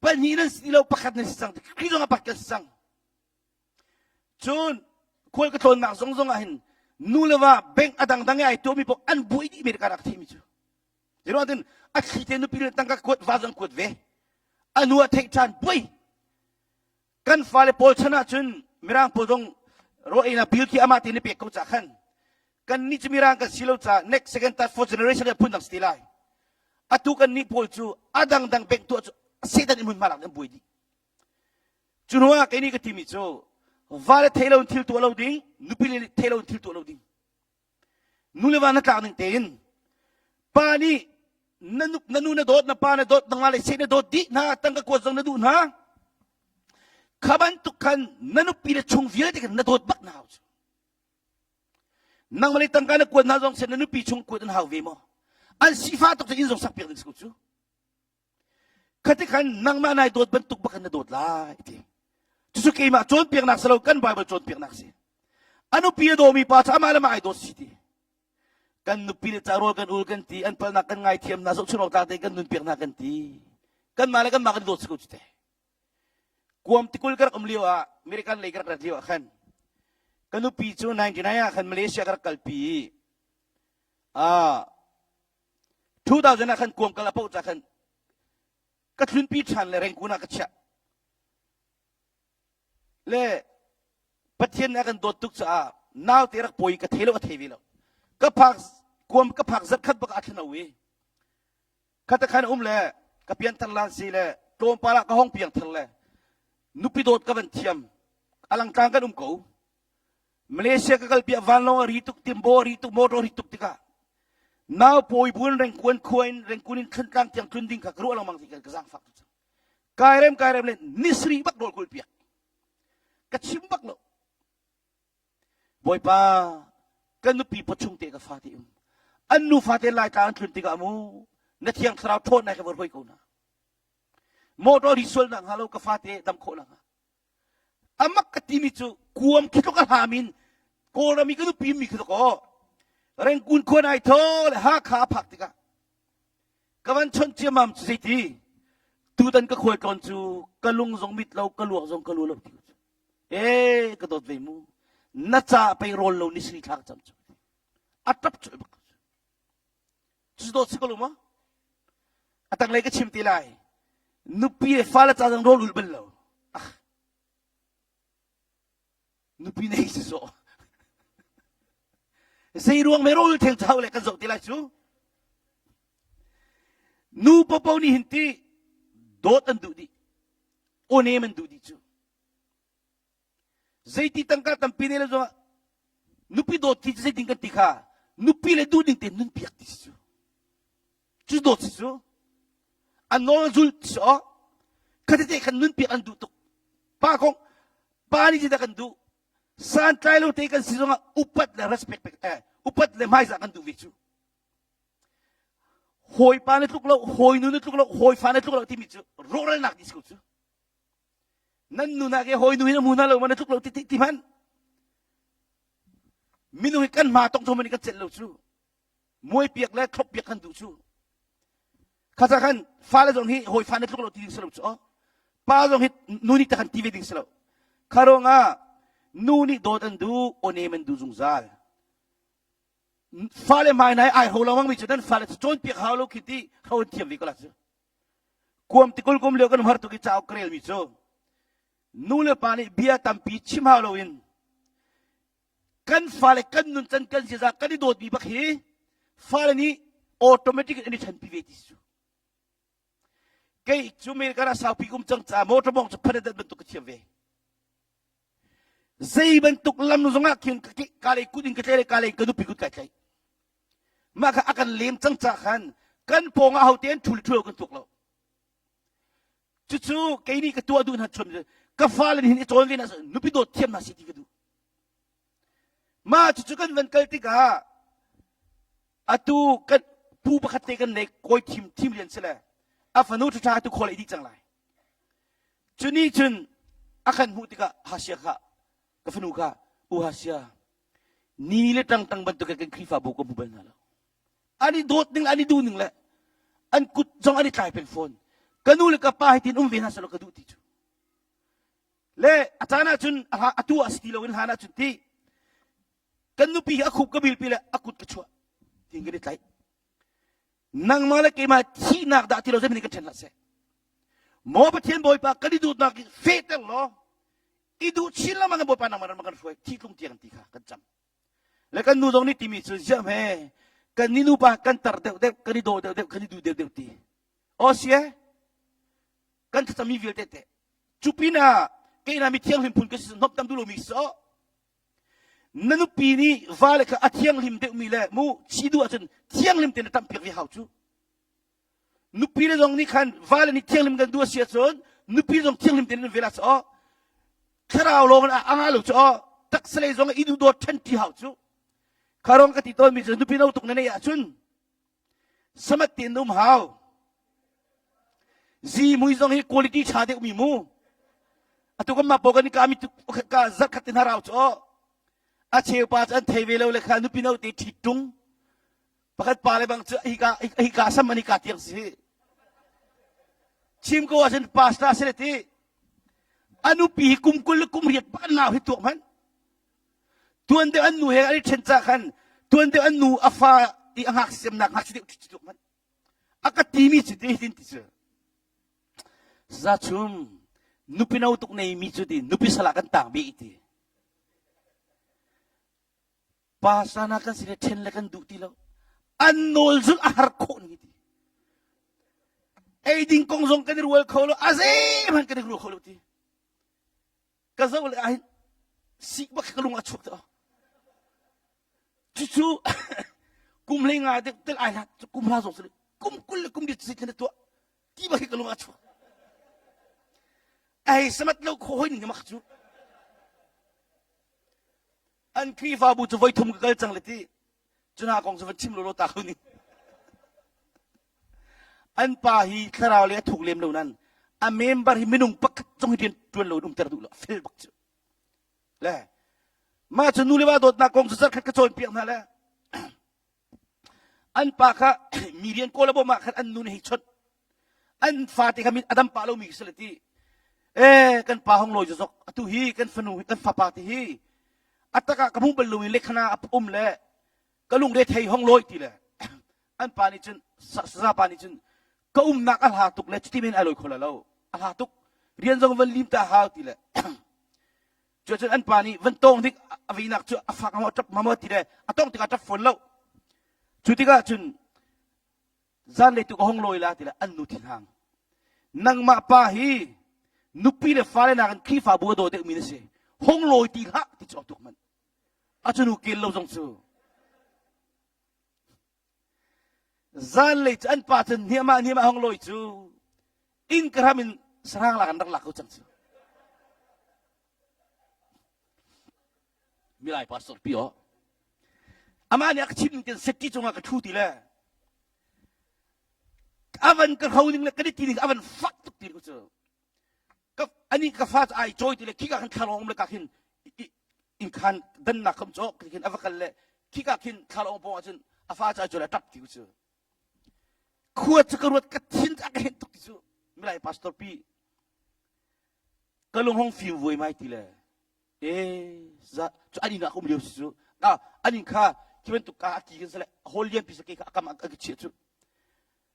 pahnih nan si lo pakhat nan si cang Khrih zong ah pakhat kan si cang. Cun khual ka tlawnnak zong zong ah hin nu le va bank a dangdang i ai tuahmi paoh an buai dih mi ka rak theimi cu. Zeiruangah tin a thli te nupi le tangka kuat va zong kuat ve. A nu a theih ṭhan buai. Kan fale pawl chan ahcun Mirang pawl zong rawl einak bill khi amah tein i pek ko ca khan kan nih cu Mirang kan si lo ca next second third fourth generation ah phun dang si ti lai. Atu kan nih pawl cu a dangdang bank tuah cu Satan in hmunhma lak an buai dih. Cu hnu ah kei nih ka timi cu vale thei lo in thil tuah lo ding, nupi le thei lo in thil tuah lo ding. Nu le va na tlak ning tein pa nih na nu, na nu na dawt na pa na dawt nangmah le seh na dawt dih hna tangka kuat zong na duh hna kha bantuk khan na nupi le chung vialte khan na dawt bak na hau cu nangmah le tangka na kuat hna zong seh na nupi chung kuat an hau ve maw an sifah tuk cu inn zong sak piak ding si ko cu Khati khan nangmah nai dawt bantuk bak in na dawt lai ti. Cucu keimah cawnpiaknak si lo kan Bible cawnpiaknak si. A nupi a dawmi pa cu amah le mah ai dawt si ti. Kan nupi le ca rawl kan ul kan ti, an palnak kan ngaithiam hna, zohchun awk tlak tein kan nunpiak hna kan ti. Kanmah le kanmah kan i dawt si ko cu te. Guam tikul ka rak um lio ah, American lei ka rak rat lio ah khan, ka nupi cu 99 ah khan Malaysia ka rak kalpi i, ah, 2000 ah khan kuam kal a poh ca khan ka thlunpi ṭhan le Rangoon ah ka chiah. Le Pathian nih a kan dawt tuk caah naute rak pawi ka thei lo a thei ve lo. Ka phak kuam ka phak zarh khat bak ah thlan i khata khan um le. Ka pianthar lan si le tlawmpal ah ka hong piangthar le nupi dawt ka van thiam. Alangtlang kan um ko. Malaysia ka kal piah vanlawng a ri tuk, timbo a ri tuk, motor a ri tuk tikah nau pawi buin rengkuan khua in rengkun in thlantlang tiang tlun ding kha ka ruah lengmang ti ka zaangfak tuk cang. Kai rem kai rem le nisri bak rawl kul piak. Ka chim bak lo. Bawipa kan nupi pawchung te ka fa te um. An nu fate lai tlang an tlun tikah mu na thiang thlarau ṭhawnnak he vor hoi ko na. Motor ri sual nak hnga lo ka fate dam khawh nak hnga. Amak ka timi cu kuam khi tluk a hlam in Kawlram i ka nupi mi khi tluk aw Rengkun khua nai tho le Hakha a phak tikah ka van chawnh ciammam cu zeiti tutan ka khual tlawn cu ka lung zong mit lo ka luak zong ka lu lo ti cu ee ka dawt ve mu na ca pei rawl lo ni sri thla ka cam cu a tap cu bak cu dawt si ko lo ma a tanglei ka chim ti lai nupi le fale ca zong rawl ul bal lo ah nupi nei si sawh zei ruang me rawl theng chau le kan zoh ti lai cu nu popo nih hin ti dawt an duh dih awnem an duh dih cu Zeiti tangka tampi ne le zongah nupi dawt ti cu zeitin kan ti kha nupi le duh ding te nun piak ti si cu. Cu dawt si cu. A nawl zul ti si aw. Khatete khan nun piak an duh tuk. Pa kong pa nih zeidah kan duh? Santlai lo te kan si zongah upat le respect pek eh upat le hmaizah kan duh ve cu. Hawi pa na tluk lo, hawi nu na tluk lo, hawi fa na tluk lo timi cu rawhralnak ti si ko cu. Nan nunak i hawi nu hin a hmu hna lo ma na tluk lo ti ti hmanh. Minung hi kan hma tong thom in kan celh lo cu. Muai piak le thlop piak kan duh cu. Kha khan fale zong hi hawi fa na tluk lo ti ding si lo cu. Pa zong hi nu nih ta kan ti ve ding si lo. Kha ruangah nu nih dawt an duh, awnem an duh zungzal. Fale hmai nai ai ho lo mi cu nan fale cu cawnpiak hau lo khi ti ho an thiam ve ko la cu. Kuam tikul kum lio kan har tuk i cauk ka relmi cu nu le pa nih bia tampi chim hau loin kan fale kan nuncan kan ziaza kan i dawtmi bak hi fale nih automatic in an i ṭhanpi ve ti cu. Kei cu America ah saupi kum cang caah motor mong cu phanat bantuk ka thiam ve. Zei bantuk lam zongah khin ka lei kut in ka tlai le ka lei ka nupi kut kai tlaih. Mah kha a kan lem cang ca khan kan pawng ah hote an ṭhul ṭhul kan tuk lo. Cucu kei nih ka tuah duh hna chun ka fale nih hin i cawn ve na nupi dawt thiam hna si ti ka duh. Mah cucu kan van kal tikah atu kan pu pakhat te kan nei kawi thim thim lian si le a fanu ṭhaṭha atu khawl ei dih cang lai. Cu nih cun a kan hmuh tikah Hasia kha ka fanu kha u Hasia ni le ṭangṭang bantuk in kan Khrihfabu ka hmu bal hna lo. An i dawt ning an i duh ning le an kut zong an i tlai peng fawn. Ka nu le ka pa hi tin um ve hna selaw ka duh ti cu. Le a caan ahcun atu ah si ti loin hlan ahcun ti kan nupi hi a khup ka bilpi le a kut ka chuah tiin kan i tlaih. Nangmah le keimah thihnak dah ti lo zeihmanh kan ṭhen hlah seh. Maw Pathian Bawipa kan i duhnak hi fehter law i duh chin lengmang in Bawipa nangmah ram kan hruai thi tlung tiang ti kha kan cam. Le kan nu zong nih timi cu ziah hme kan ni nupa kan tar deuh deuh kan i daw deuh deuh kan i duh deuh deuh ti. Aw sie kan thlacammi vialte te cu pinah keina mi thianghlim phun ka si hnawm tam duh lomi si na nupi nih vale kha a thianghlim deuhmi le mu chi duh ahcun thianghlim tein na ṭamhpiak ve hau cu nupi le zong nih khan vale nih thianghlim kan duh a si ahcun nupi zong thianghlim tein an vel ah aw thlarau lawng in a ngah lo cu aw taksa lei zong i duh dawt ṭhen ṭi hau cu kha rong ka ti tawnmi cu nupi no tuk na neih ahcun samat tein na um hau zi mui zong hi quality ṭha deuh mi mu atu kan mah paw kan ka mi ka zarkhat tin harau cu aw a cheu pa cu an thei ve lo le kha nupi no te ṭhit ṭung pakhat pa le bang cu hika hika sam an hika tiang si chim ko ahcun pastor si le ti a nupi hi kum 20 le kum riat bak an nau hi tuak hmanh tuan deuh an nu he an i ṭhen ca khan tuan deuh an nu a fa i a ngak semnak ngak si deuh tuak hmanh a ka timi cu ti hitin ti cu za chum nupi no tuk nei mi cu ti nupi sala kan tang bi ti Pa sana kan si le ṭhen le kan duh ti lo. An nawl zulh a har khawh ning ti. Ei ding kong zong kan i rual kho lo, a zeihmanh kan i rual kho lo ti. Ka zoh le ahhin sik bak ka lung a chuak te. Cucu kum hlei nga deuh tel ai hlat kum hla zong si kum 20 le kum dit si thlen tuah ti bak hi ka lung a chuak. Ai samat lo kho hoi ning mak cu. An Khrihfabu cu voi thum ka kal cang le ti. Cuna kong cu van chim lawlaw ta ko ni. An pa hi thlarau le a thuk lem lo nan a member hi minung pakhat zong hi rian tuan lo in umter duh lo fel bak cu. Le mah cu nu le va dawtnak kong cu zarkhat ka cawnpiak hna le an pa kha mi rian kawl a bawm ah khan an nu nih hei chawnh an fate kha a dam pah lomi si le ti e kan pa hong lawi zok atu hi kan fanu hi kan fapa te hi a tak ah ka hmu bal lomi lekhana a um le ka lungre thei hong lawi ti le an pa nih cun saza pa nih cun ka umnak a hla tuk le cuti men ai lawi kho lo a hla tuk rian zong van lim ta hau ti le Cuacun an pa nih van tawng dik a vinak cu a fak maw ṭap maw ti le a tawng tikah ṭap fawn lo. Cu tikah cun zanlei tu ka hong lawi la ti le an nu thinhang. Nangmah pa hi nupi le fale nakin Khrihfabu a daw deuhmi na si. Hong lawi ti hlah ti cu a tuk manh. A cu nu kel lo zong cu. Zanlei cu an pa cun hniamah hniamah hong lawi cu inn ka hram in sahrang lak an rak lak ko cang cu. Milai pastor pi aw. Amah nih a ka chim ning ten safety cungah ka ṭhu ti le avan ka hro ning le ka ti ning avan fak tuk ti cu ka ani ka fa ai choi ti le khika khan thlalawng um le ka khin in khan dannak kham cho khin ava kal le khika khin thlalawng pawng ahcun a fa cu ai choi le tap ti cu khua cu ka ruat ka thin a ka hen tuk ti cu milai pastor pi ka lung hong fim vuai mai ti le e za cu an inn ah ka um lio si cu ah an inn kha khi bantuk ka a ki kan sale hall lian pi sa ke kha a kam ah ka chiah cu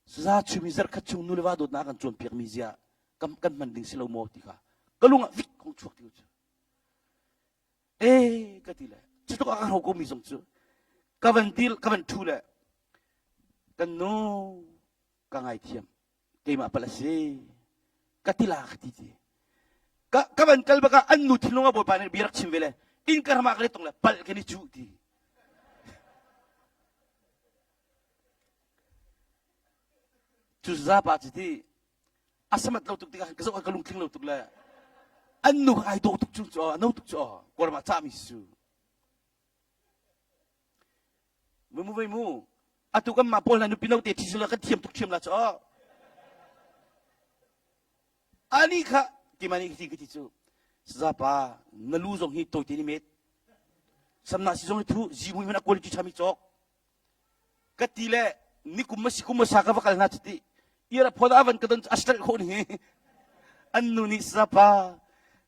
za chumi zarkhat chung nu le va dawtnak kan cawnpiak mi zia kan kan hman ding si lo maw ti kha ka lung ah vik hong chuak ti cu e ka ti le cu tluk a ka hro ko mi zong cu ka van dil ka van thu le kan nu ka ngaithiam keimah pal a si ka ti la ka ti ti ka ka van kal baka an nu thinlung a bawipa nih bia rak chim ve le inn ka ramah ka le tong le pal kan i cuh ti cu zapa cu ti a samat lo tuk tikah ka zoh ka lungtling lo tuk le an nu ai dawh tuk cu cu no tuk cu kawlram ah cahmi si cu Mu vei mu. Atu kan mah pawl hna nupi note thi sila kan thiam tuk thiam la cu. Ani kha keimah nih ti ka ti cu. Sazapa na lu zong hi tawite ni met. Samna si zong hi thu zimui hmanh a quality ṭhami cawk. Ka ti le nikum ma si kum ma sa ka va kal hna cuti. Ira phone avan ka don a straight khawh ni. An nu nih sazapa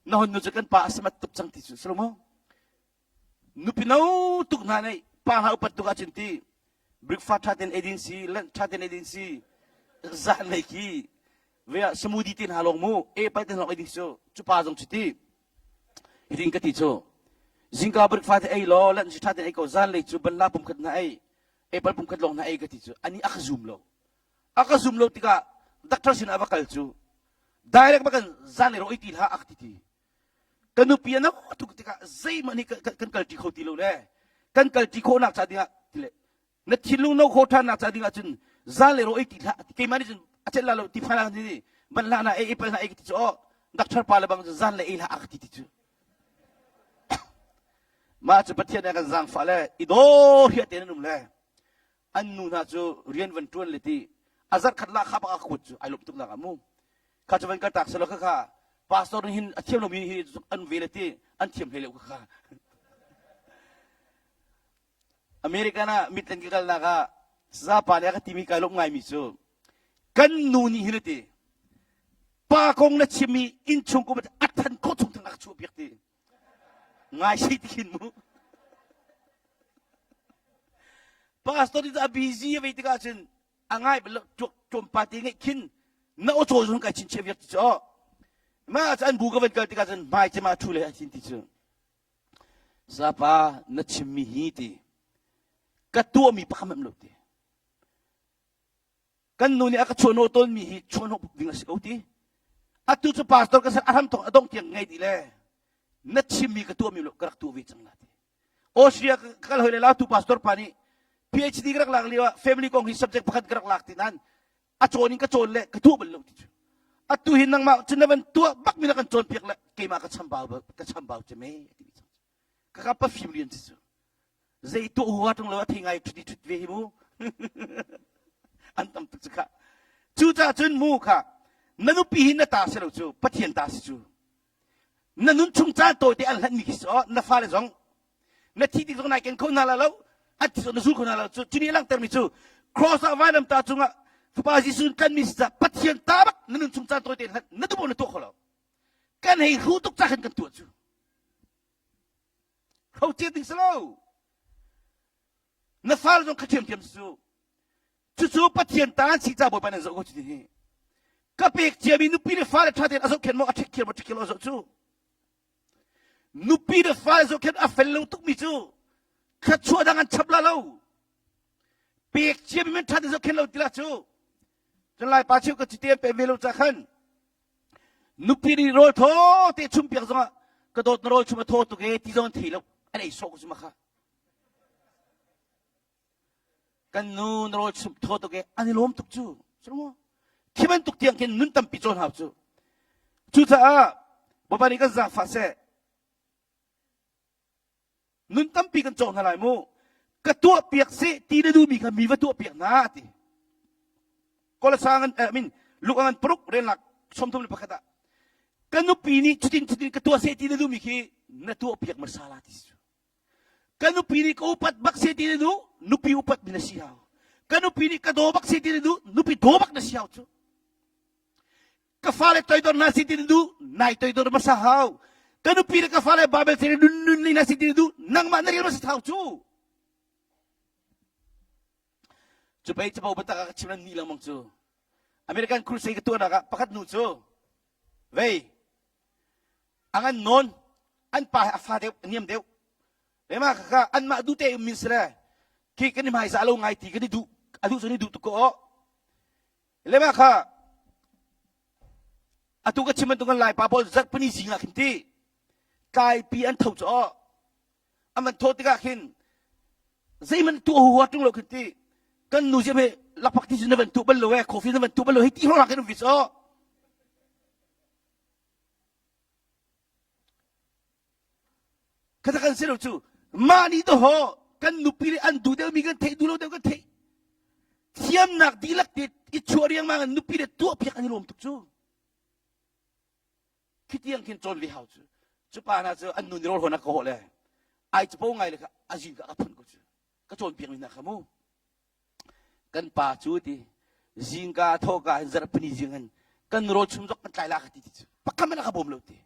na hon nu cu kan pa a samat tuk cang ti cu. Salomo. Nupi no tuk hna nih pa hna upat tuk ahcun ti breakfast ṭha tein ei ding si, lunch ṭha tein ei ding si, zanlei khi ve ah smoothie te hna lawng mu, apple te hna lawng ei ding cu, cu pa zong cu ti. Hitin ka ti cu. Zingka breakfast ei law, lunch ṭha tein ei ko, zanlei cu banhla pumkhat hna ei, apple pumkhat lawng hna ei ka ti cu. Ani a ka zum lo. A ka zum lo tikah doctor sin ah va kal cu. Direct bakan zanlei rawh ei ti hlah a ka ti ti. Ka nupi a no tuk tikah zeihmanh hi kan kalṭi kho ti lo le kan kalṭi khawhnak ca dingah tile na thinlung no kho ṭhannak ca dingah cun zal le ro ei ti hlah keimah nih cun a celh la lo ti phan ni ban hlah na ei apple hna ei ti cu oh doctor pa le bang cu zan le ei hlah a ka ti ti cu mah cu Pathian nih a kan zaangfah le i daw hiah te nan um le an nu hna cu rian van ṭuan le ti a zarh khat lah kha bak a kuat cu ai lawm tuk nak ah mu kha cu van kal tak selaw kha kha pastor nih hin a thiam lomi hi an ve le ti an thiam hlei lo kha kha American ah mitlen ka kalnak ah zapa nih a ka timi kai lawm ngaimi cu kan nu nih hin ti pa kong na chimmi innchung kum a than khawh chung thang a ka chuah piak ti ngai si ti khin mu pastor nih a busy a vei tikah cun a ngai bal tlawmpa te ngeih khin na aw caw zong kai chinchiah viak ti cu ma cu an bu ka van kal tikah cun hmai cema thu le a thin ti cu sapa na chimmi hi ti ka tuahmi pakhat lo ti. Kan nu nih a ka chuahhnawh tawnmi hi chuahhnawh ding a si ko ti. Atu cu pastor ka ser a hram thawk a dong tiang ngei dih le na chimmi ka tuahmi lo ka rak tuah ve cang la ti. Austria ka kal hoi le lautu pastor pa nih PhD ka rak lak lio ah family kong hi subject pakhat ka rak lak ti nain a cawn in ka cawn le ka tuah bal lo ti cu. Atu hi nangmah cu na van tuah bak mi na kan cawnpiak le keimah ka chambau ka chambau cu me ti cang. Ka ka pa fim rian si cu. Zei tuah hua tung lo a thei ngai ṭhut i ṭhut ve hi mu. An tam tuk cu kha. Cucaah cun mu kha na nupi hi na ta si lo cu Pathian ta si cu. Na nun chung caan tawite an hlanhmi khi si aw na fale zong na thi tik zong nai ken kho hna la lo an thi zong na zul kho hna lo cu cu nih a langhtermi cu cross ah vailamtah cungah fapa Jesuh in tlanmi si caah Pathian ta bak na nun chung caan tawite in hlanh na duh na tuah kho lo kan hei hru tuk ca khan kan tuah cu Kho cia ding si lo. Na fale zong kha ṭhiamṭhiam si cu. Cucu Pathian ta an si ca Bawipa nan zoh ko cuti hi. Ka pek ciami nupi le fale ṭha tein a zohkhenh maw a ṭhikhial maw ṭhikhial a zoh cu. Nupi le fale zohkhenh a fel lo tukmi cu thluachuah dang an chap la lo. Pek ciami men ṭha tein zohkhenh lo ti la cu. Cun Laipa cheu ka cite an pe ve lo ca khan Nupi nih rawl thaw te chum piak zongah ka dawt na rawl chum a thaw tuk e ti zong an thei lo an ei sawh ko cu ma kha. Kan nu na rawl chum thaw tuk e an i lawm tuk cu. Cu Khi bantuk tiang khin nun tampi cawn hau cu. Cucaah Bawipa nih kan zaangfah seh. Nun tampi kan cawk hna lai mu. Ka tuah piak seh ti na duhmi kha mi va tuah piak hna a ti. Kolasa ngan eh, min Luka ngan paruk relnak 31 ah ka nupi nih cutin cutin ka tuah seh ti na duhmi khi na tuah piak hmasa la ti si. Ka nupi nih ka upat bak seh ti na duh nupi upat mi na si hau. Ka nupi nih ka daw bak seh ti na duh nupi daw bak na si hau cu. Ka fale toidor hna si ti na duh nai toidor hmasa hau. Ka nupi le ka fale Babel thil nun nun ni hna si ti na duh nangmah na rel hmasa hau cu. Cu pei capo biatak ah ka chim nan ni lengmang cu. American crusade ka tuahnak ah pakhat nu cu vei a ngan nawn an pa he a fa deuh a niam deuh lema kha anmah duh te um min si le khi kan i hmaizah lo ngai ti kan i duh a duh cu ni duh tuk ko aw Lema kha atu ka chim bantuk kan Laipa pawl zarhpini zing ah khin ti tlaipi an tho cu aw an van thawh tikah khin zeihmanh tuah huhua ṭung lo khin ti kan nu ziam he lakphak ti cu na van tuah bal lo e coffee na van tuah bal lo hei ti hrawng khin um vi cu Kha kan si lo cu mah nih dawh kan nupi le an duh deuhmi kan theih duh lo deuh kan theih thiamnak dihlak te i chuah riangmang in nupi le tuah piak an i lawm tuk cu khi tiang khin cawn ve hau cu cu pa hna cu an nu nih rawl hawn a ka hawh le ai capo ngai le kha a zing ka ka phun ko cu ka cawn piak mi hna kha mu Kan pa cu ti zingka thawhka in zarhpini zing in kan rawl chum zok kan tlai la ka ti ti cu pakhat hmanh a ka bawm lo ti.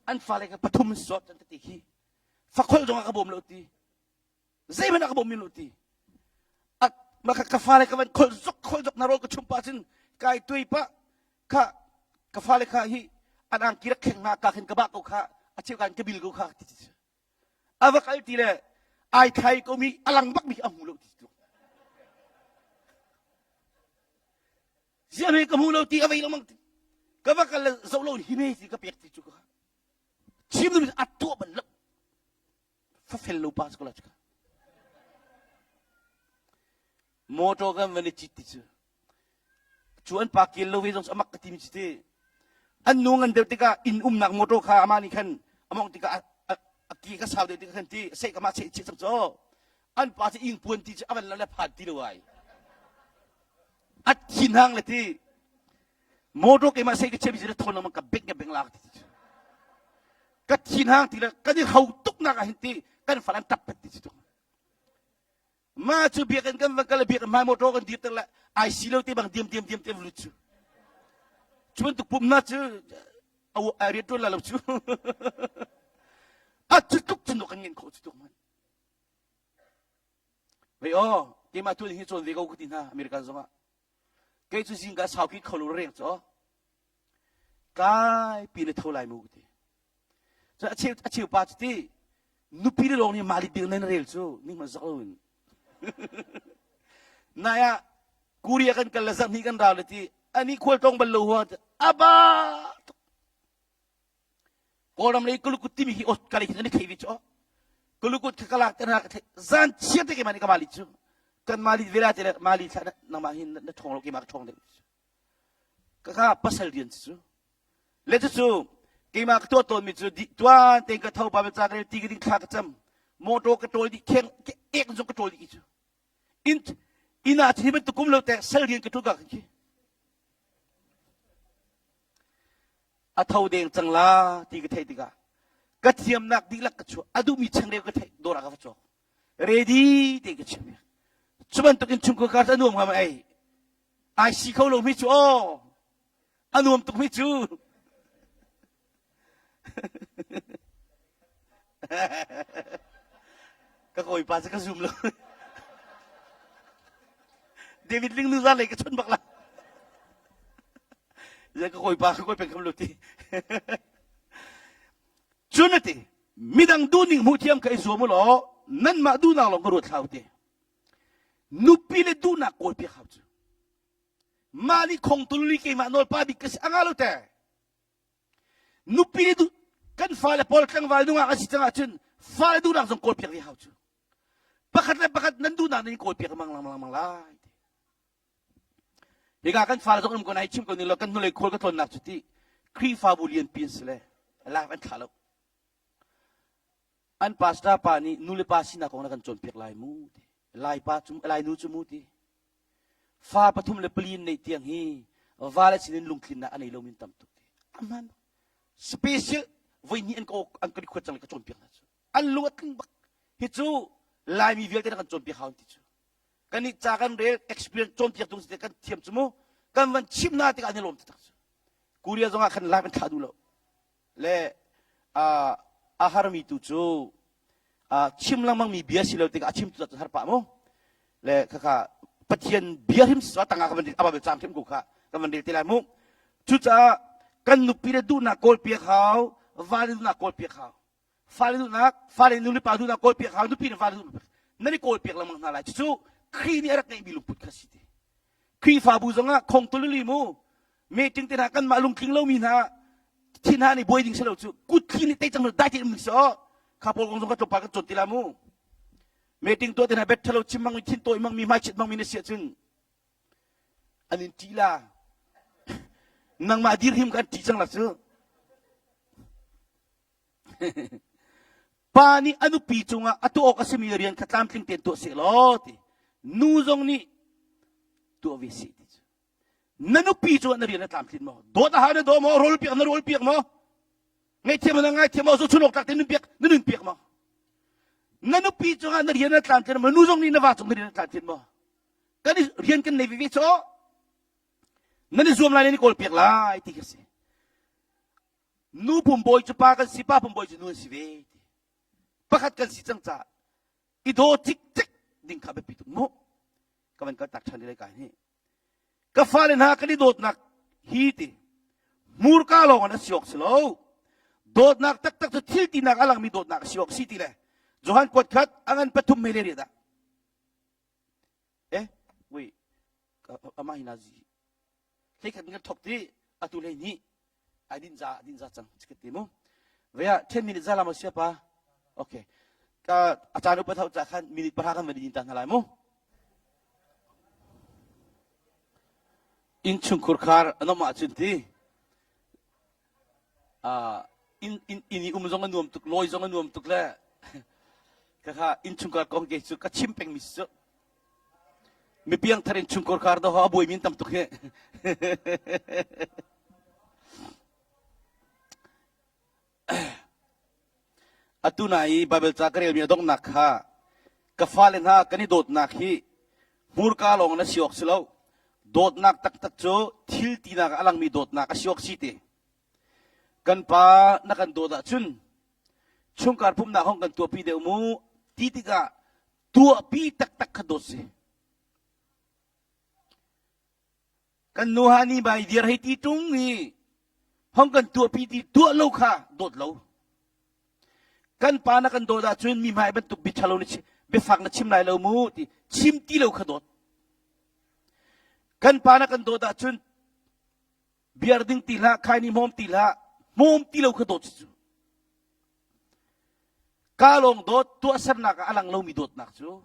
An fale ka pathum an sawt an ka ti khi fakholh zong a ka bawm lo ti. Zeihmanh a ka bawm lo ti. A ma ka ka fale ka van kholh zok kholh zok na rawl ka chum pa cun kai tuai pa kha ka fale kha hi an angki rak kheng hna ka khin ka bah ko kha a cheu kan ka bil ko kha ti ti a va kal ti le ai thlai ko mi a lang bak mi a hmu lo ti tluk ziah me ka hmu lo ti a vei lengmang ti ka va kal le zoh lo hi me ti ka pek ti cu ka chim dum a tuah bal lo fa fel lo pa ko la ka motor kan van i cit ti cu Cu an pa kel lo ve zong cu amak ka timi cu ti. An nu ngan deuh tikah inn umnak motor kha amah nih khan a mawngh tikah a, a ki ka sau deuh tikah khan ti seh ka mah seh chih cang cu. An pa cu ing puan ti cu a van lo le phan ti lo ai. A thin hang le ti. Motor keimah seh ka chiami cu thon lengmang ka bek ka bek lak ti cu. Ka thin hang ti le kan i hau tuk nak ah hin ti kan fal an tap pet ti cu. Mah cu biakinn kan va kal biakinn hmai motor kan dirter le ai si lo te bang diam diam diam te lut cu. Cu bantuk pumnak cu a rian ṭuan la lo cu. A cu tluk cun kan ngen khawh cu tuk man. Vei aw, keimah tu hi cawn ve ko ka ti hna American zongah. Kei cu zingka sau ki kho lo reng cu. Tlai pi na tho lai mu ka ti. Cun a cheu a cheu pa cu ti nupi le lawng nih mah li ding nan rel cu ning hmanh zak lo in. Nai ah Korea kan kal le zarhhnih kan rau le ti ani khual tlawng bal lo hua aba Kawlram lei kulukut timi hi ot ka lei hin an i thei ve cu kulukut kha ka lak te hna ka thei zan chia te keimah nih ka mali cu kan mali vela te le mali thla nangmah hin na ṭhawng lo keimah ka ṭhawng deuh ka kha pasal rian cu le cucu keimah ka tuah tawnmi cu tuan tein ka tho pa ca ka rel ti ka ding thla ka cam motor ka ṭawl dih kheng ek zong ka ṭawl dih cu in inn ah hi bantuk kum lo te sal rian ka ṭuan ka khi a tho deng cang la ti ka theih tikah ka thiamnak dihlak ka chuah a duhmi changreu ka theih dawr ah ka va cawk ready te ka chim cu bantuk in chungkhar kar a nuam hnga ma ei ai si kho lo mi cu aw a nuam tuk mi cu ka kawipa cu ka zum lo David Ling nu za lei ka chon bak la ya ka kawipa ka kawi peng kham lo ti cun ati midang duhning hmuh thiam kha i zuam u law nanmah duhnak lawng ka ruat hlah u ti nupi le duhnak kawl piak hau cu mah nih khong tulli keimah nawl pa bik ka si anga lo te Nupi nih kan fale pawl tlangval nungak an si cang ahcun fale duhnak zong kawlpiak ve hau cu. Pakhat le pakhat nan duhnak nan kawlpiak mang lang lang lai. Hika kan fale zong um ko nai chim ko ning lo kan hnulei khawl ka tlawnnak cu ti Khrihfabu lianpi an si le live an thlah lo. An pastor pa nih nu le pa sinak kong na kan cawnpiak lai mu ti. Lai pa cu lai nu cu mu ti. Fa pathum le pali in neih tiang hi vale sinin lungtlinnak a nei lomi an tam tuk ti. A hmaan. Special voi hnih an ka an ka request cang le ka cawnpiak hna cu. An lung a tling bak. Hi cu Laimi vialte na kan cawnpiak hau ti cu. Kan i ca kan rel experience cawnpiak tung si kan thiam cu mu. Kan van chim hna tikah an i lawm taktak cu. Korea zong ah khan live an thlah duh lo. Le a harmi tu cu chim lengmangmi bia si lo tikah a chimtu cu har pah mu le khakha Pathian bia hrim si tangah ka van a Bible caang hrim ko kha ka van rel te lai mu cucaah kan nupi le duhnak kawl piak hau vale duhnak kawl piak hau fale duhnak fale nu le pa duhnak kawl piak hau nupi le vale duhnak nan i kawl piak lengmang hna lai cucu Khrih nih a rak ngeihmi lungput kha si ti Khrihfabu zongah khong tulili mu meeting te hna kanmah lungtling lomi hna thin hna nih buai ding si lo cu kut thli nih tei cang dai te um si o kha pawl kong zong ka tlawmpal kan cawn ti la mu meeting tuah te hna bet thalo chim mang mi thin tawi mang mi hmai chit mang mi na si ahcun an in ṭih la nangmah dir him kan ṭih cang la cu Pa nih a nupi cungah a tuah awk a simi rian kha tlamtling tein tuah seh law ti. Nu zong nih tuah ve seh ti cu. Na nupi cungah na rian a tlamtlin maw? Dawt a hau na daw maw? Rawl piak na rawl piak maw? Ngaihthiam na ngaithiam maw? Zohchun awk tlak tein nun piak na nun piak maw? Na nupi cungah na rian a tlamtlin maw? Nu zong nih na va cung na rian a tlamtlin maw? Kan i rian kan nei veve cu nan i zuam lai nan i kawl piak lai ti khi si. Nu pumbawi cu pa kan si, pa pumbawi cu nu an si ve. Pakhat kan si cang caah i daw cikcek ding kha biapi tuk mu. Ka van kal tak ṭhan lai ka hi. Ka fale hna kan i dawtnak hi ti hmurka lawng in a si awk si lo. Dawtnak taktak cu thil tinak a langmi dawtnak a si awk si ti le Johan kuat khat a ngan pathum mei le riat ah. Eh, wait, amah hi nazi Hleikhat in kan thok ti atu hlei hnih ai din za din za cang chikat ti mu. Vea 10 minute za la mo sia pa. Okay. Ka a caan upat hau ca khan minute pahra kan van din ta hna lai mu. Inn chungkhur khar anom ahcun ti inn inn inn i um zong a nuam tuk lawi zong a nuam tuk le ka kha inn chungkhar kong ke cu ka chim pengmi si cu Mi piangthar in chungkhar kar do a buai min tam tuk hi. Atu na i Bible ca ka relmi a donghnak kha ka fale hna kan i dawtnak hi hmurka lawng na si awk si lo. Dawtnak taktak cu thil tinak a langmi dawtnak a si awk si ti. Kan pa na kan dawt ahcun chungkhar pumhnak hong kan tuahpi deuh mu ti tikah tuahpi taktak kha dawt si. Kan nu ha ni bai dir hei ti tung i hong kan tuahpi ti tuah lo kha dawt lo. Kan pa na kan dawt ahcun mi hmai bantuk bia ṭhalo na chim biafak na chim lai lo mu ti chim ti lo kha dawt. Kan pa na kan dawt ahcun biar ding ti hlah, khaini hmawm ti hlah, hmawm ti lo kha dawt si cu. Ka lawng dawt tuahsernak ah a lang lomi dawtnak cu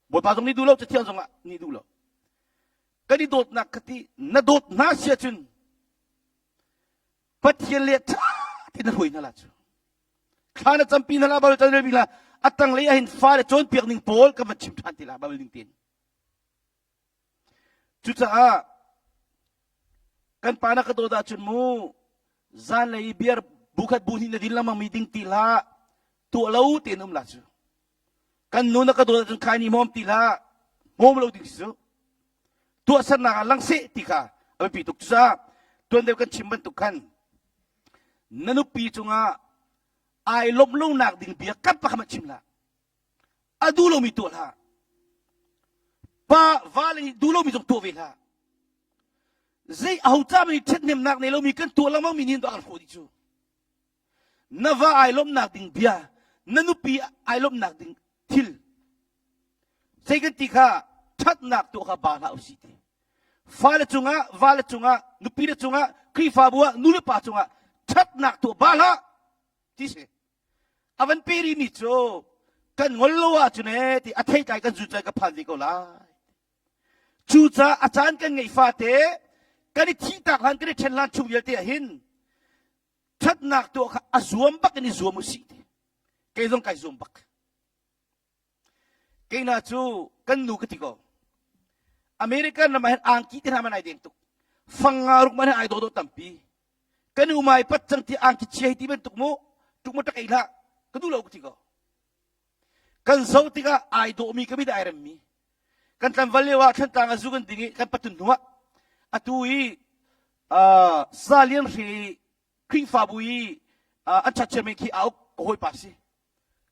Bawipa zong nih duh lo, Cathiang zong ah nih duh lo. Kan i dawtnak kha ti na dawt hna si ahcun Pathian le ṭha tein na hruai hna la cu. Thla na campi hna la, Baibal can la, a tanglei ah hin fale cawnpiak ning pawl kan van chim ṭhan ti la, Baibal ning tein. Cucaah kan pa na ka dawt ahcun mu zanlei i beer bukhat bu hnih na din lengmang mi ding ti hlah tuah lo tein um la cu kan nu na ka dawt ahcun khai ni hmawm ti hlah hmawm lo ding si cu tuahsernak ah lang seh ti kha a biapi tuk cucaah tuan deuh kan chim bantuk khan na nupi cungah ai lawmh lonak ding bia kan pakhat chim hlah A duh lomi tuah hlah. Pa vale nih duh lomi zong tuah ve hlah. Zei aho ca nih ṭhathnemnak nei lomi kan tuah lengmang mi nih an kan hrawh dih cu. Na va ai lawmhnak ding bia, na nupi ai lawmhnak ding thil. Zei kan ti kha ṭhatnak tuah kha ba hlah usih ti. Fale cungah, vale cungah, nupi le cungah, Khrihfabu ah, nu le pa cungah ṭhatnak tuah ba hlah ti si. A van pe rihmi cu kan ngol lo ahcun ee ti a theitlai kan zun ka phan ve ko lai. Cucaah a caan kan ngeih fate kan i thihtak hlan kan i ṭhen hlan chung vialte ah hin ṭhatnak tuah kha a zuam bak in i zuam u sih ti. Kei zong kai zuam bak. Kei hna cu kan nu ka ti ko. American ram ah hin angki te hna man ai deng tuk. Fang nga ruk man ai dawh tampi. Kan umai pat cang ti angki chia hi ti bantuk mu tuk mu tak ei hlah. Ka duh lo ka ti ko. Kan zo tikah ai dawhmi ka mit ai remmi. Kan tlanval lio ah Thlantlang ah zu kan ding i kan patun hnu ah atu i uh, Salian hri Khrihfabu i uh, an chat chairman khi a uk ka hawipa si.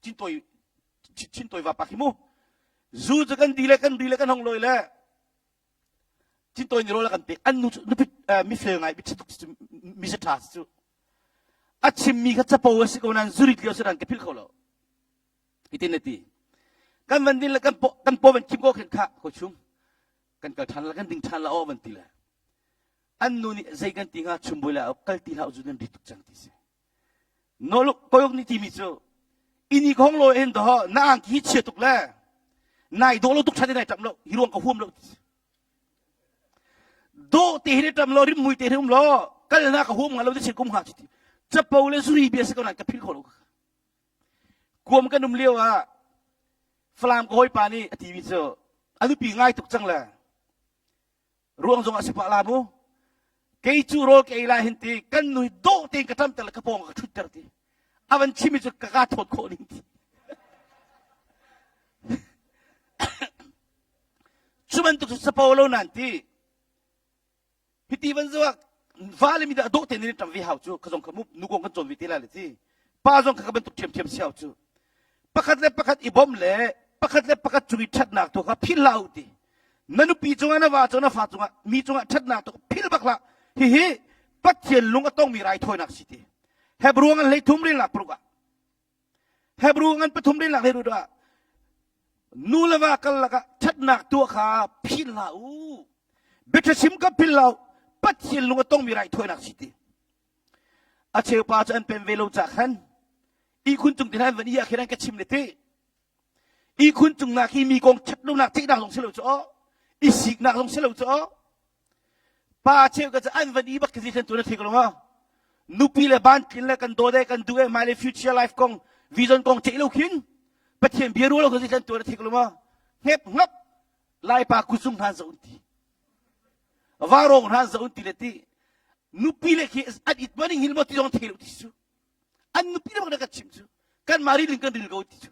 Chintawi Chintawi va pa khi mu zu cu kan di le kan ri le kan hong loi le Chintawi ni rawl kan pek an nu nupi mifel ngai mi tuk mi ṭha cu a chimmi kha capo a si ko nain zurit lio si ran ka philh kho lo hitin a ti kan van din le kan paw kan paw van khim ko khin kha ko chum kan kal ṭhan la kan ding ṭhan la aw van ti le an nu nih zei kan ti hnga chum bui le kal ti hlah zu nan ri tuk cang ti si Noluk nih timi cu ini khong lo hin do na angki hi chia tuk le nai dawh lo tuk ṭhan nai ṭam lo hi ruang ka huam lo dawh te hi ṭam lo rim mui te hi um lo kal na ka huam nga lo ti kum ha ti capo le zuri bia si ko nan ka phil kho lo kuam kan um lio ah Falam ka hawipa nih a timi cu a nupi ngai tuk cang le Ruang zong a si pah la mu. Kei cu rawl ka ei lai hin ti kan nu hi dawh tein ka ṭamter le ka pawng ka ṭhutter ti. A van chimmi cu ka ka thawt khawh ning ti. Cu bantuk cu capo lo nan ti. Hiti van zuak va le mi dah dawh tein in ṭam ve hau cu ka zong kha mu nu kong kan cawn ve te lai le ti. Pa zong kha ka bantuk ṭhiamṭhiam si hau cu. Pakhat le pakhat i bawmh le pakhat le pakhat cung i ṭhatnak tu kha philh hlah u ti. Na nupi cungah na va cungah na fa cungah mi cungah ṭhatnak tu philh bak hlah. Hihi Pathian lung a tongmi raithawinak si ti. Hebrew ngan hlei thum relnak paruk ah Hebrew ngan pathum relnak hlei rut ah nu le va kal lakah ṭhatnak tuah kha philh hlah u. Biaṭha chim ka philh hlah u. Pathian lung a tongmi raithawinak si ti. A cheu pa cu an pem ve lo cah khan ihkhun cung tin an van i ah khin an ka chim le ti. Ihkhun cung nak hi mi kong ṭhat lonak theihnak zong si lo cu aw. I siknak zong si lo cu aw. Pa cheu ka cu an van i bak khi thlen tu na thei ko lo ma. Nupi le ban tlin le kan dawt e kan duh e my le future life kong vision kong ceih lo khin Pathian bia ruah lo khi thlen tu na thei ko lo ma. Hngep ngap Laipa kuzung hna zo ti. Varong hna zo ti le ti. Nupi le khi an it maning hil mo ti zong thei lo ti su. An nupi le bak kan chim cu. Kan mah rilin kan ril ko ti cu.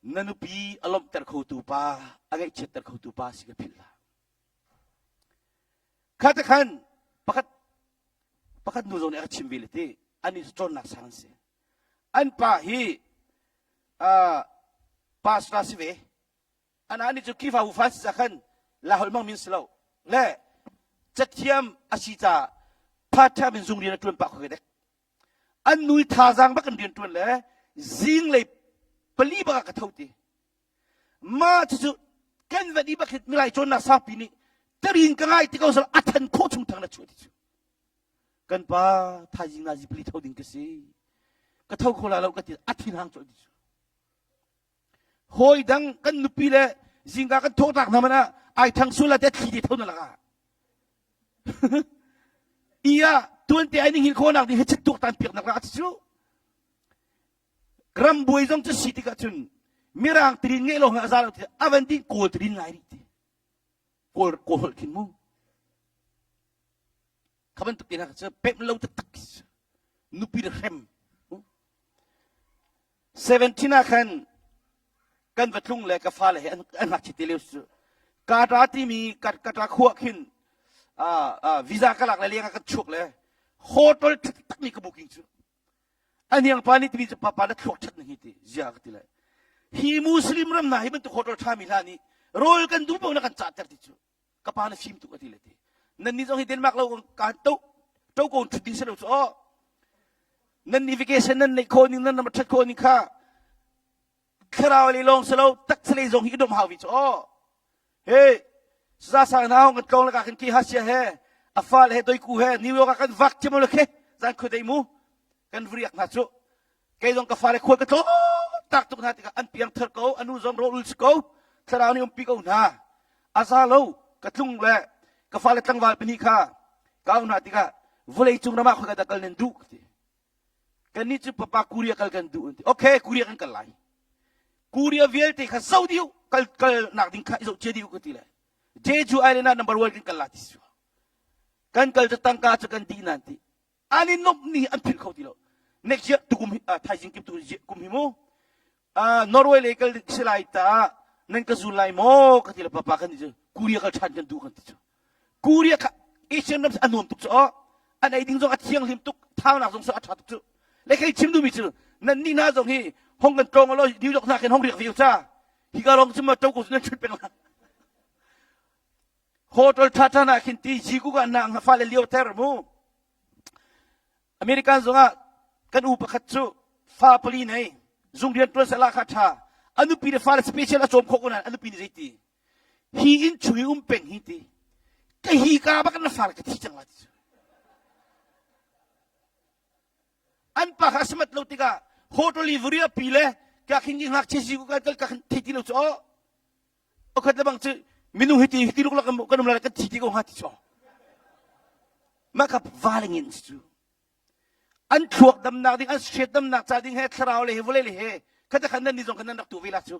Na nupi a lawmhter khotu pa, a ngaihchiatter khotu pa si ka philh hlah. Kha te khan pakhat pakhat nu zong nih a ka chim ve le ti an i cawnnak sang an si. An pa hi uh, pastor si ve. Ana nih cu Khrihfabu fa si ca khan la holh mang min si lo. Le cathiam a si ca part time in zung rian a ṭuan pah kho dek. An nu i thazaang bak in rian ṭuan le zinglei Pali bak ah ka tho ti. Ma cucu kan van i bak hin milai cawnnak sangpi nih tarin ka ngai ti ko sal a than khawh chung thang na chuah ti cu. Kan pa thaizing nazi pali tho ding ka si. Ka tho kho la lo ka ti a thin hang colh ti cu. Hawi dang kan nupi le zingka kan thawhtak hna man ah ai thang sul la te thli te tho na laka. Iya tuan te ai ning hin khawnak ding he chet tuak tan piak nak ra cu. Ram buai zong cu si tikah cun mirang tirin ngeih lo a za lo ti avan din kawl tirin ngai rih ti. Kawl kawl holh khin mu. Kha bantuk te hna cu pemh lo taktak nupi le hrem. 17 ah khan kan va tlung le ka fale he an ngakchia te lio cu Kata timi Kata khua khin visa ka lak le leng ah kan chuak le hotel taktak mi ka booking cu a hniang pa nih timi cu papa na thluak ṭhat na hi ti zia ka ti le hi muslim ram hna hi bantuk hotel ṭha mi hla nih rawl kan duh paoh na kan cahter ti cu ka pa na fim tuk a ti le ti nan nih zong hi Denmark lo ka to to ko ṭhut ding si lo cu aw nan nih vacation nan neih khawh ning nan ram ṭhat khawh ning kha thlarau le lawng si lo taksa lei zong hi i dom hau vi cu aw he saza sang na kan tlong laka kan ki hasia he a fa le he doiku he New York ah kan vak thiam lo khe zan khoi dei mu kan vriak hna cu kei zong ka fale khual ka tlawm tak tuk hna tikah an piang thar ko anu zong rawlul si ko thlarau nih umpi ko hna a za lo ka tlung le ka fale tlangval pahnih kha ka au hna tikah vawlei cung ram ah khoi ka dah kal nan duh ti kannih cu papa Korea kal kan duh an ti okay Korea kan kal lai Korea vialte kha zo diu kal kal nak ding kha i zoh cia diu ka ti le Jeju Island ah number one kan kal la ti su kan kal cu tangka cu kan dih nan ti an i nuamh ni an philh kho ti lo next year tukum thaizing kim tu kum hi mu Norway lei kal si lai ta nan ka zul lai maw ka ti le papa kan ti cu Korea kal ṭhan kan duh kan ti cu Korea kha Asian ram a nuam tuk cu aw an ei ding zong a thianghlim tuk thaunak zong a ṭha tuk cu le kei chim duhmi cu nan ni hna zong hi hong kan tlawng lo New York hna khin hong riak ve ca hi ka rong cu ma to ko nan ṭhut peng la hotel ṭha ṭha na khin ti ji ku ka na fale lio ter mu American zongah kan u pakhat cu fa pali nei zung rian ṭuan seh kha ṭha a nupi le fale special a cawm khawh ko nain a nupi nih zeiti hi inn chung i um peng hi ti ka hi ka bak na fale ka thi cang la ti cu an pa kha samat lo tikah hotel i varia pi le ka khin ngakchia si ku ka kal ka khin thei ti lo cu Pakhat le bang cu minung hiti hiti luklak kan um lai kan thi ti ko hnga ti cu. Mah kha va le ngin si cu. An thluak damnak ding, an hriat damnak ca ding he, thlarau le he, vawlei le he, kha khan nan ni zong khan nan rak tu ve la cu.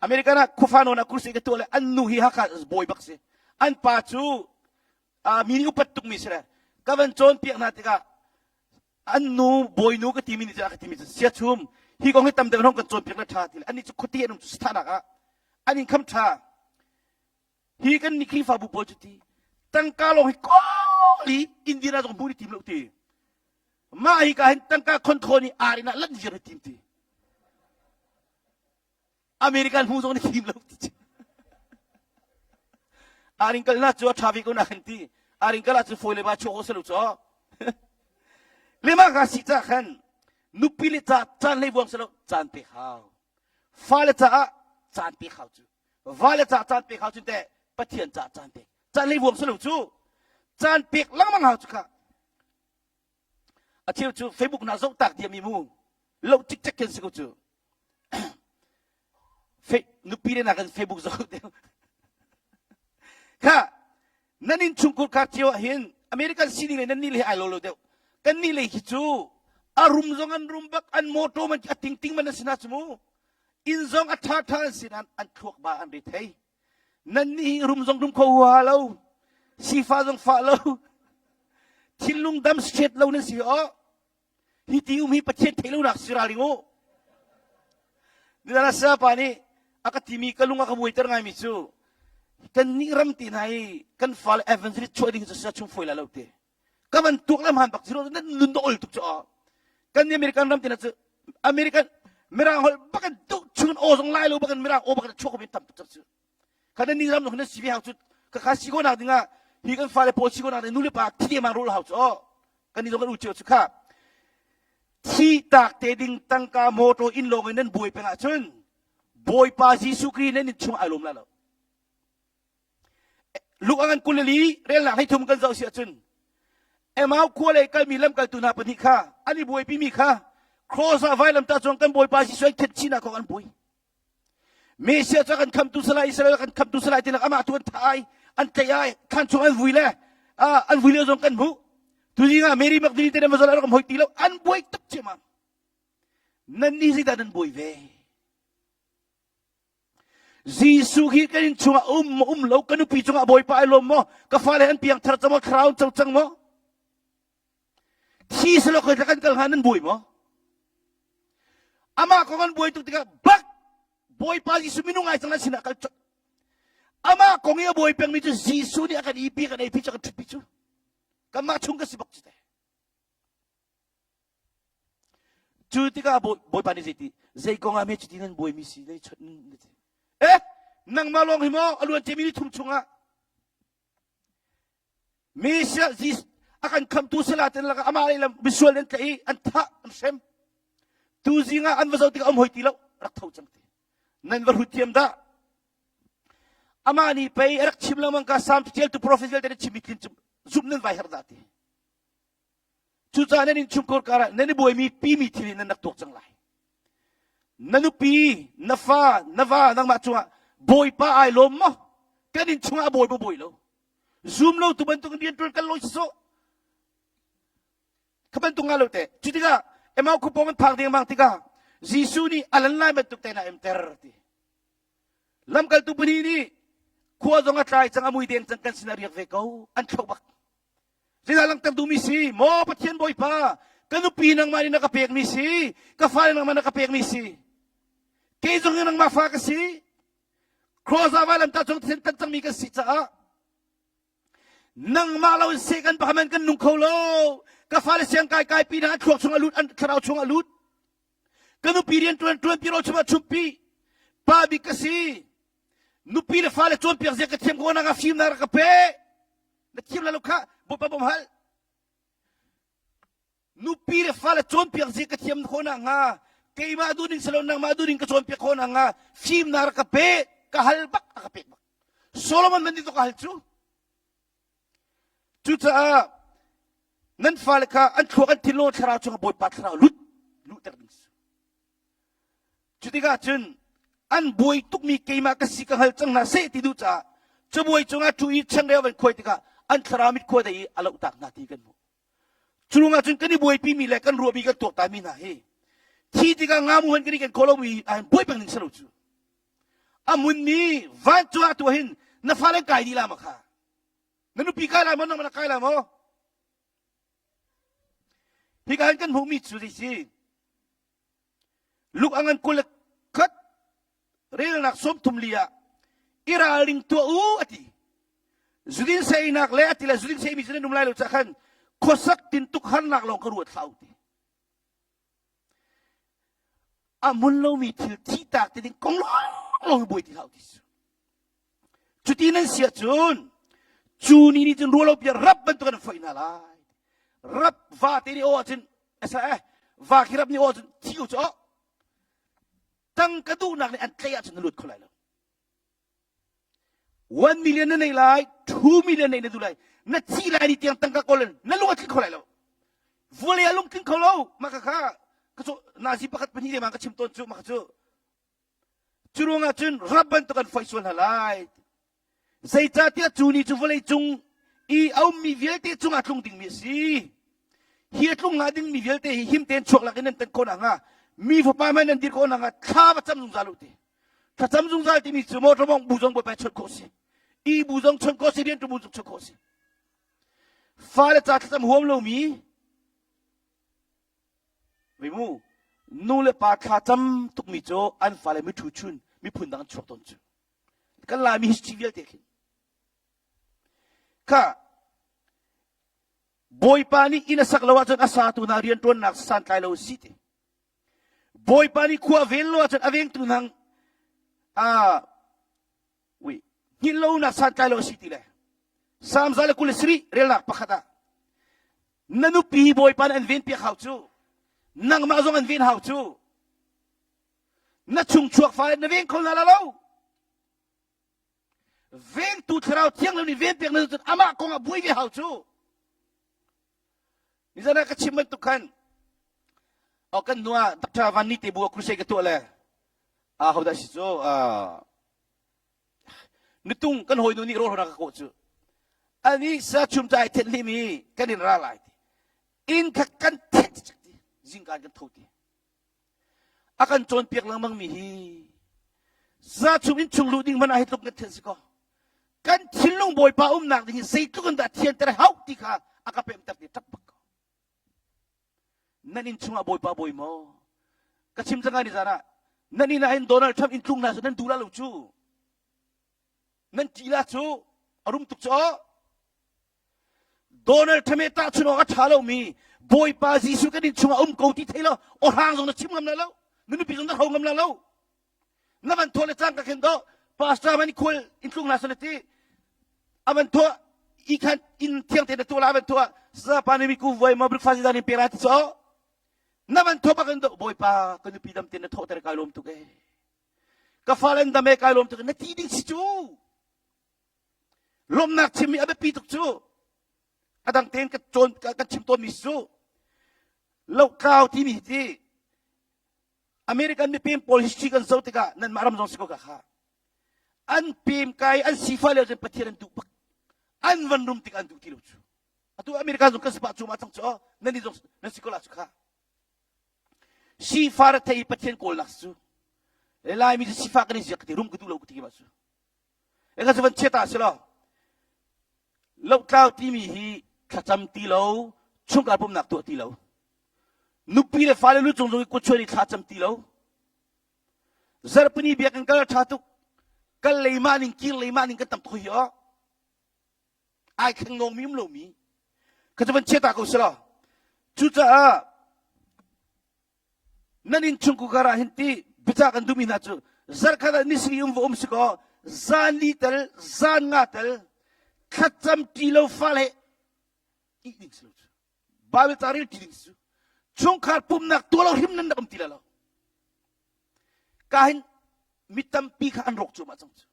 American ah khuafa nawn ah kursi ka tuah le an nu hi Hakha bawi bak si. An pa cu mi nih upat tukmi si le ka van cawnpiak hna tikah an nu bawinu ka timi nih cun a ka timi cu siachum hi kong hi tam deuh hong kan cawnpiak le ṭha ti le annih cu khuati an um cu sithanak ah an income ṭha hi kan nih Khrihfabu pawl cu ti tangka lawng hi kawl i Indiana zong hmuh ni tim lo ti mah hi ka hin tangka khon i ar in ah lan zir hi tim ti American hmu zong nih thim lo ti Aring kal na cu a ṭha ve ko na kan ti. Aring kal ah cu fawi le ba chuak se lo cu. Lema ka si ca khan nupi le ca caan hlei vuang se lo caan pek hau. Fale caah caan pek hau cu. Vale ca caan pek hau cun te Pathian ca caan pek. Caan hlei vuang se lo cu. Caan pek lengmang hau cu kha. A cheu cu Facebook na zoh tak diam i mu. Lo cikcek khin si ko cu. Nupi le nakin Facebook zoh deuh. Kha nan inn chungkhur kha cio ah hin American sining le nan nih le ai lo lo deuh. Kan nih le hi cu a rum zong an rum bak an motor man a ting ting man an si na cu mu. Inn zong a tha tha an si nain an thluak ba an re thei. Nan nih hi rum zong rum kho huaha lo. Sifa zong fa lo. Thinlung dam straight lo nan si o. Hi ti um hi Pathian theih lonak si ralring u. Nidana saya pa nih a ka timi ka lung a ka buaiter ngaimi cu kan nih ram ti hna i kan fale evangelist chuah ding cu sia chung foi la lo te. Ka van tuak le hman bak zero nan nun do ol tuk cu kan nih American ram ti na cu American mirang holh bakan duh chung aw zong lai lo bakan mirang aw bakan chuak ko tam tuk cu. Kan nih ram na si ve hau cu ka kha si ko nak ding ah hi kan fale pawl si ko nak ding nu le pa thi mang rul hau cu kan ni zong kan u cio cu kha. Thihtak te ding tangka motor inn lawng in nan buai peng ahcun Bawipa Jesuh Khrih nan inn chung ai lawm lai lo. Luke a ngan 24 relnak 13 kan zoh si ahcun Emau khua lei kalmi lamkaltu hna pahnih kha an i buaipimi kha cross ah vailamtah cung kan Bawipa Jesuh an khenh chihnak kong an buai. Messiah cu kan khamtu salai Israel kan khamtu salai ti amah tu an thah ai an tlaih ai thlan chung an vui le an vui lio zong kan hmuh tuzing ah Mary Magdalene te nan rak hoi ti lo an buai tuk ciamam nan nih zeidah nan buai ve Jesuh hi kan inn chungah um maw um lo ka nupi cungah Bawipa ai lawm maw ka fale an piang thar cang maw thlarau co cang maw thi selo khoi kan kal hnga nan buai maw amah kong an buai tuk tikah bak Bawipa Jesuh minung ai cang nan sinah kal cot amah kong i a buai pengmi cu Jesuh nih a kan ipi kan eipi cu kan ṭhutpi cu kanmah chung ka si bak cu te Cu tikah Bawipa nih zeiti zei kong ah me cuti nan buaimi si nei chawnh na ti. Eh nangmah lawng hi maw a luan ciami ni thum chungah Messiah Jesus a kan khamtu sala ten lakah amah lei lam misual an tlaih i an thah an hrem. Tu zing ah an va zoh tikah um hoi ti lo rak tho cang ti. Nan va hrut thiam dah. Amah nih pei a rak chim lengmang ka Salm ṭialtu prophet vialte nih chimmi tlin cu zumh nan vai herh dah ti. Cucaah nan innchungkhar karah nan i buaimi pimi thil in nan rak tuak cang lai. Na nupi, na fa, na va nangmah cungah Bawipa ai lawm maw? Kan inn chungah a bawi maw bawi lo? Zum lo tu bantuk in rian ṭuan kan lawi sawh. Kha bantuk nga lo te. Cu tikah Emau khuapawng an phak dengmang tikah Jesuh nih a lan lai bantuk te na emter ti. Lamkaltu pahnih nih khua zong a tlai cang a mui deng cang kan sinah riak ve ko an thloh bak. Zeidah langhter duhmi si? Maw Pathian Bawipa, ka nupi nangmah nih na ka pekmi si, ka fale nangmah na ka pekmi si. Kei zong hi nangmah fa ka si. Cross ah vailamtah cung thisen tan cangmi kan si caah nangmah lo in seh kan pakhat kan nung kho lo. Ka fale siang kai kai pi hna an thluak chung a lut, an thlarau chung a lut. Ka nupi rian ṭuan ṭuan pi ro chung ah chumpi. Pa bik ka si. Nupi le fale cawnpiak zia ka thiam ko nak ah fimnak rak ka pe. Na thiam la lo kha Bawipa bawm hal. Nupi le fale cawnpiak zia ka thiam khawh nak hnga keimah duhning si lo nangmah duhning ka cawnpiak khawh nak hnga fimnak rak ka pe ka hal bak a ka pek bak. Solomon man ka hal cu. Cucaah nan fale kha an thluak an thinlung thlarau chungah Bawipa thlarau lut luhter ding si. Cutikah cun an buai tukmi keimah ka si ka hngal cang hna seh ti duh caah cabuai cungah ṭhu i changreu van khuai tikah an thlarau mit khua dei i a lohtak hna ti kan hmuh. Cu ah cun kan i buaipimi le kan ruahmi kan tuaktanmi hna hi thi tikah ngamu han kan i ken khawh lomi ah buai peng ning si lo cu. A munmi vancung ah tuah hin na fale kai dih la ma kha? Na nupi kai lai maw nangmah na kai lai maw? Hika hin kan hmuhmi cu zei si? Luk a ngan 21 relnak 30 li ah i ralring tuah u a ti. Zudin seinak le a ti le zudin seimi cu nan um lai lo cah khan khuasak tintuk harnak lawng ka ruat hlah u ti. A mun lomi thil thi tak ti ding kong lawng buai ti hlah u ti. Cuti nan si ahcun cu ni nih cun rualo bia rap bantuk an foih hna lai. Rap va te nih aw ahcun asa eh va khi rap nih aw ahcun thi u cu aw tangka duhnak nih an tlaih ahcun na lut kho lai lo. 1 million na nei lai, 2 million nei na duh lai. Na thi lai ni tiang tangka kawl in na lung a tling kho lai lo. Vawlei a lung tling kho lo. Mah kha kha ka cu nazi pakhat pahnih le ma ka chim tawn cu mah kha cu Cu ruangah cun rap bantuk an foih sual hna lai. Zeicahtiah cu ni cu vawlei cung i a ummi vialte cungah tlung dingmi a si. Hi a tlung hnga dingmi vialte hi him tein chuak lakin nan tan khawh nakhnga mi fapa hmanh nan dir khawh nakhnga thla va cam zungzal u ti. Thlacam zungzal timi cu motor mong bu zong bawipa chawnh khawh si. I bu zong chawnh khawh si, rianṭuan bu zong chawnh khawh si. Fale ca thlacam huam lomi Mimu nu le pa thla cam tukmi cu an fale miṭhu chun miphun dang an chuak tawn cu. Kan Laimi history vialte khin. Kha Bawipa nih inn a sak lo ahcun a satu hna rianṭuannak santlai lo si ti. Bawipa nih khua ven lo ahcun a vengtu hna ah ui hngilh lonak santlai lo a si ti le Salm 127 relnak pakhat ah na nupi Bawipa nih an venpiak hau cu. Nangmah zong an ven hau cu. Na chungchuak fale na veng kho hna la lo. Vengtu thlarau thianghlim nih ven pek na cun amah kong ah buai ve hau cu. Nizan ah ka chim bantuk khan oh kan hnu ah Dr. Van Ni te bu ah crusade ka tuah le ah hodah si cu nutung kan hawinu nih rawl ka kawh cu ani sa chum cai thet hlim i kan in ra lai ti inn kha kan thet ti zingkaan kan tho ti a kan cawnpiak lengmang mi hi sa chum in chung luh ding hmanh ah hi tluk kan then si ko kan thinlung bawipa umnak ding hi zeitluk in dah thianter hau ti kha a ka pemter ti ṭap bak ko Nan inn chungah Bawipa bawi maw? Ka chim cang ni zan ah nan inn ah hin Donald Trump inn tlung hna cu nan duh la lo cu. Nan ṭih la cu a rum tuk cu aw. Donald Trump he tahchun awk a ṭha lomi Bawipa Jesuh kan inn chungah um ko ti thei lo aw hrang zong na chim ngam la lo na nupi zong na hro ngam la lo na van thawh le cangka khin do pastor man khual in tlung hna sale ti avan thawh i khan in thiang te na tuah la avan thawh sa pa ni ku voi ma breakfast dan in pera ti cho na van thawh bakin do bawipa ka nupi dam te na thawh ter kai lom tuk e ka falen dam e kai lom tuk na ti ding si cu lomnak chimmi a biapi tuk cu a dang tein ka cawn ka chim tawn mi cu lohkau timi hi ti American mipem pawl history kan zoh tikah nanmah ram zong si ko ka kha an pem kai an sifa lio cun Pathian an duh bak an van rum tik an duh ti lo cu atu America zong kan si pah cu ma cang cu nan ni zong nan si ko la cu kha sifa ra thei Pathian kawlnak cu le Laimi cu sifa kan i ziak ti rum ka duh lo ka ti ma cu e ka van chiata si lo lohtlau timi hi thlacam ti lo chungkhar pumnak tuah ti lo nupi le fale lu cung zong i kutchuan i thlacam ti lo zarhpini biakinn kal ṭha tuk kal lei mah ning kir lei mah ning kan tam tuk hi aw ai thleng nawng mi um lomi ka cu van chiata ko si lo cucaah nan inn chungkhar ah hin ti bica kan duhmi hna cu zarkhat ah nisri um va um si kaw zan li tel zan nga tel thlacam ṭi lo fale ih ding si lo cu Bible ca rel ṭi ding si cu chungkhar pumnak tuah lo hrim nan rak um ti lo ka hin mi tampi kha an rawk cuahmah cang cu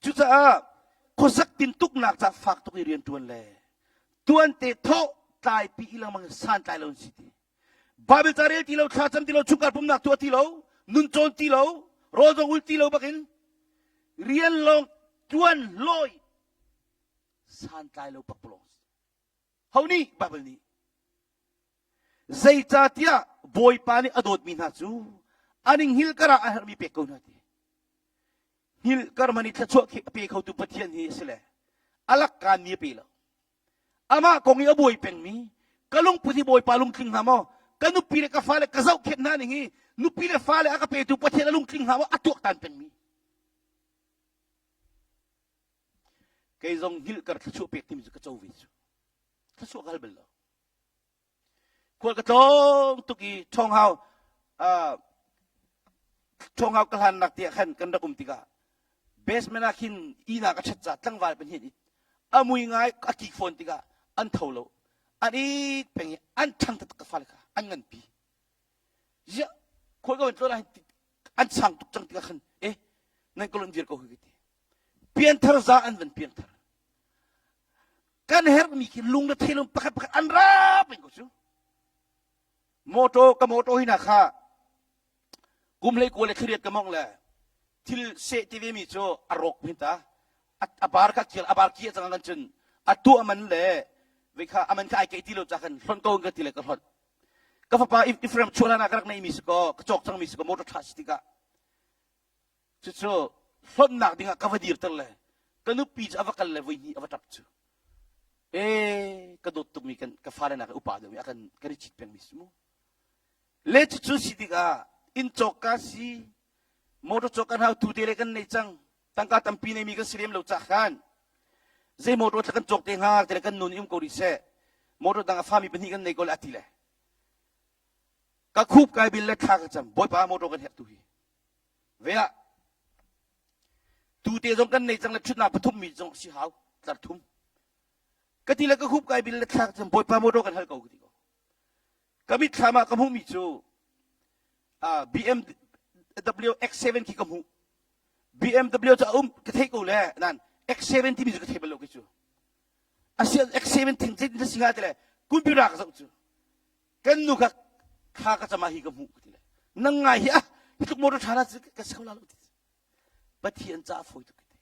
Cucaah khuasak tintuknak ca fak tuk i rian ṭuan le tuante thawh tlaipi i lengmang santlai lo si ti. Bible ca rel ti lo, thlacam ti lo, chungkhar pumnak tuah ti lo, nun cawn ti lo, rawl zong ul ti lo bakin rian lawng ṭuan lawi santlai lo pakpalawng. Ho nih? Bible nih. Zeicahtiah Bawipa nih a dawtmi hna cu an i hngilh karah a herhmi pek ko hna ti. Hngilh kar man i thluachuah a pe khotu Pathian hi a si le a lakkaan mi a pe lo. Amah kong i a buai pengmi ka lungput hi Bawipa lungtling hna maw? Ka nupi le ka fale ka zohkhenh hna ning hi nupi le fale a ka petu Pathian a lungtling hna maw? A tuaktan pengmi. Kei zong hngilh kar thluachuah pek timi cu ka co ve cu. Thluachuah ka hal bal lo. Khual ka tlawng tuk i ṭhawnghau ṭhawnghau ka hlannak tiah khan kan rak um tikah basement ah khin ihnak a ṭhat ca tlangval pahnih an it. A mui ngai a kik fawn tikah an tho lo. An it peng i an ṭhang taktak ka fale kha an nganpi. Ziah khual ka van tlawn ah hin an sang tuk cang tikah khan eh nan ka lonh viar ko hi ka ti. Pianthar za an van piangthar. Kan herhmi khi lung le thelung pakhat pakhat an ra peng ko cu. Motor ka motor hi na kha kum hlei kual le thlariat ka mong le thil seh ti ve mi cu a rawk hin ta a bar kha kial a bar kia cang kan cun a tuah man le ve kha aman kha ai keih ti lo ca khan hlon ko ka ti le ka hlon ka fapa Ephraim chuah hlan ah ka rak nei mi si ko ka cawk cang mi si ko motor tha si tikah Cucu hlonhnak dingah ka va dirter le ka nupi cu a va kal le voi hnih a va ṭap cu. Ee, ka dawt tukmi kan ka fale nak upa deuhmi a kan kan i chit pengmi si mu. Le cucu si tikah inn cawk ka si, motor cawk kan hau tu te le kan nei cang. Tangka tampi neimi kan si lem lo cah khan zei motor thla kan cawk te hnga te le kan nun i um ko rih seh. Motor dang a fami pahnih kan nei ko le a ti le. Ka khup kai bil le thla ka cam. Bawipa motor kan herh tu hi. Ve ah tute zong kan nei cang le ṭhutnak pathum mi zong si hau tlar thum. Ka ti le ka hup kai bil le thlak cun Bawipa motor kan hal ko ka ti ko. Ka mitthlam ah ka hmuhmi cu BMW X7 khi ka hmuh. BMW cu a um ka theih ko le nan X7 timi cu ka thei bal lo kei cu. Asi X7 thing zeitin na si hnga ti le computer ka zoh cu. Kan nu kha thla ka cam ah hi ka hmuh ka ti le. Nang ngai hi ah hi tluk motor tha na ka si kho la lo ti. Pathian ca fawi tuk ti.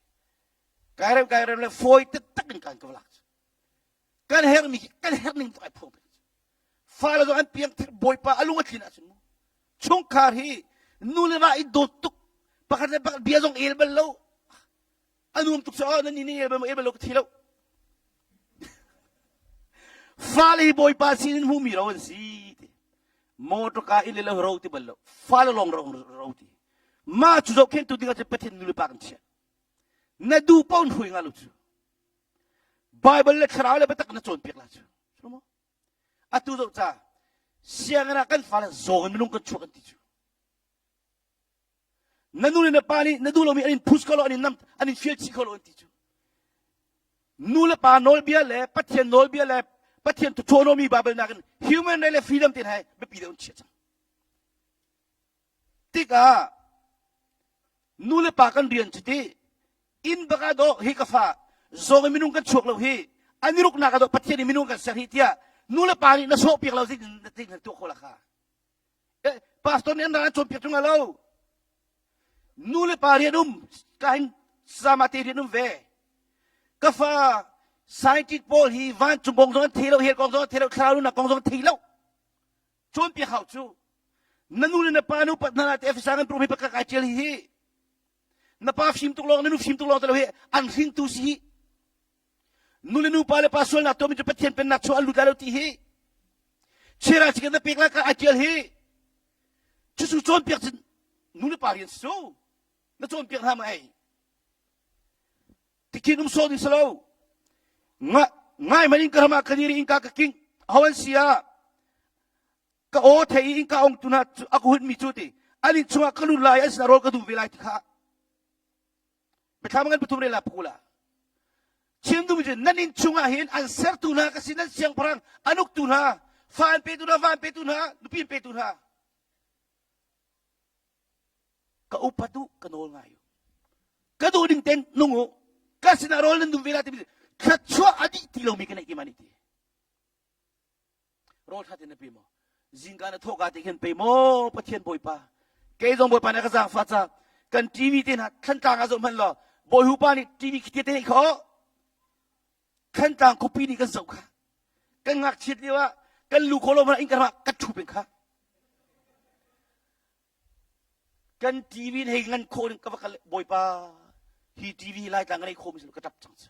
Kai rem kai rem le fawi taktak in kan ka lak cu. Kan hermi kan herh ning tuk ai phuang peng cu. Fale zong an piang thir bawipa a lung a tlin ahcun mu. Chungkhar hi nu le va i dawt tuk pakhat le pakhat bia zong el bal lo. A nuam tuk cu nan ni el bal el bal lo ka thi lo. Fale hi bawipa sin in hmuhmi ro an si ti. Motor ka in le lo ro ti bal lo. Fale lawng ro ro ti. Mah cu zohkhentu ding ahcun Pathian nu le pa kan chiah. Na duh paoh in hruai nga lo cu. Bible le thlarau le biatak na cawnpiak la cu. Atu zoh ca sianginn ah kan fale zawng in minung kan chuak an ti cu. Na nu le na pa nih na duh lomi an in push kho lo an in nam an in fial chih kho lo an ti cu. Nu le pa nawlbia le Pathian nawlbia le Pathian autonomy Bible nakin human right le freedom te hna biapi deuh an chiah cang. Tikah nu le pa kan rian cu ti inn bak ah dawh hi ka fa zawng in minung kan chuak lo hi an i ruknak ah dawh Pathian in minung kan ser hi tiah nu le pa nih na sawh piak lo zeitin na tuah kho la kha eh, pastor nih an ra an cawnpiak ṭung lo nu le pa rian um ka hin sama te rian um ve ka fa scientist pawl hi vancung kong zong an thei lo hell kong zong an thei lo thlarau nunnak kong zong an thei lo cawnpiak hau cu na nu le na pa nu pat hna te Efesa kan prum hi pakhat kai tial hi hi na pa fim tuk lawng na nu fim tuk lawng te lo hi an hringtu si hi nu le nu pa le pa sualnak tuahmi cu Pathian pennak chung an lut lai lo ti hi chira chikan na pek lai ka ai tial hi cucu cawnpiak cu nu le pa rian si cu na cawnpiak hna ma ei tikhin um sawh ding si lo ngai man in ka ram ah ka dir i innka ka king ho an si ah ka aw thei i innka ong tu hna a ka hunmi cu ti an inn chungah ka lut lai an sinah rawl ka duh ve lai ti kha biathlam ngan pathum rel la phula chim duhmi cu nan inn chungah hin an sertu hna ka si nan siangpahrang an uktu hna fa an petu hna va an petu hna nupi an petu hna Ka upat u, ka nawl ngai u. Ka duh ding ten nung u. Ka sinah rawl nan dum ve la timi thluachuah a dih ti lomi ka neih ti ma nih ti. Rawl ṭha ten na pe maw? Zingka na thawhka te khin pe maw Pathian Bawipa. Kei zong Bawipa nih ka zaangfah ca kan TV te hna Thlantlang ah zoh hmanh law Bawi Hupa nih TV khi te kho Thlantlang khuapi nih kan zoh kha. Kan ngakchiat lio ah kan lu kho lo hmanh in kan rak kan ṭhu peng kha. Kan TV in hei ngan khawh ding ka va kal Bawipa hi TV Laitlang ka nei khawh mi ka ṭap cang cu.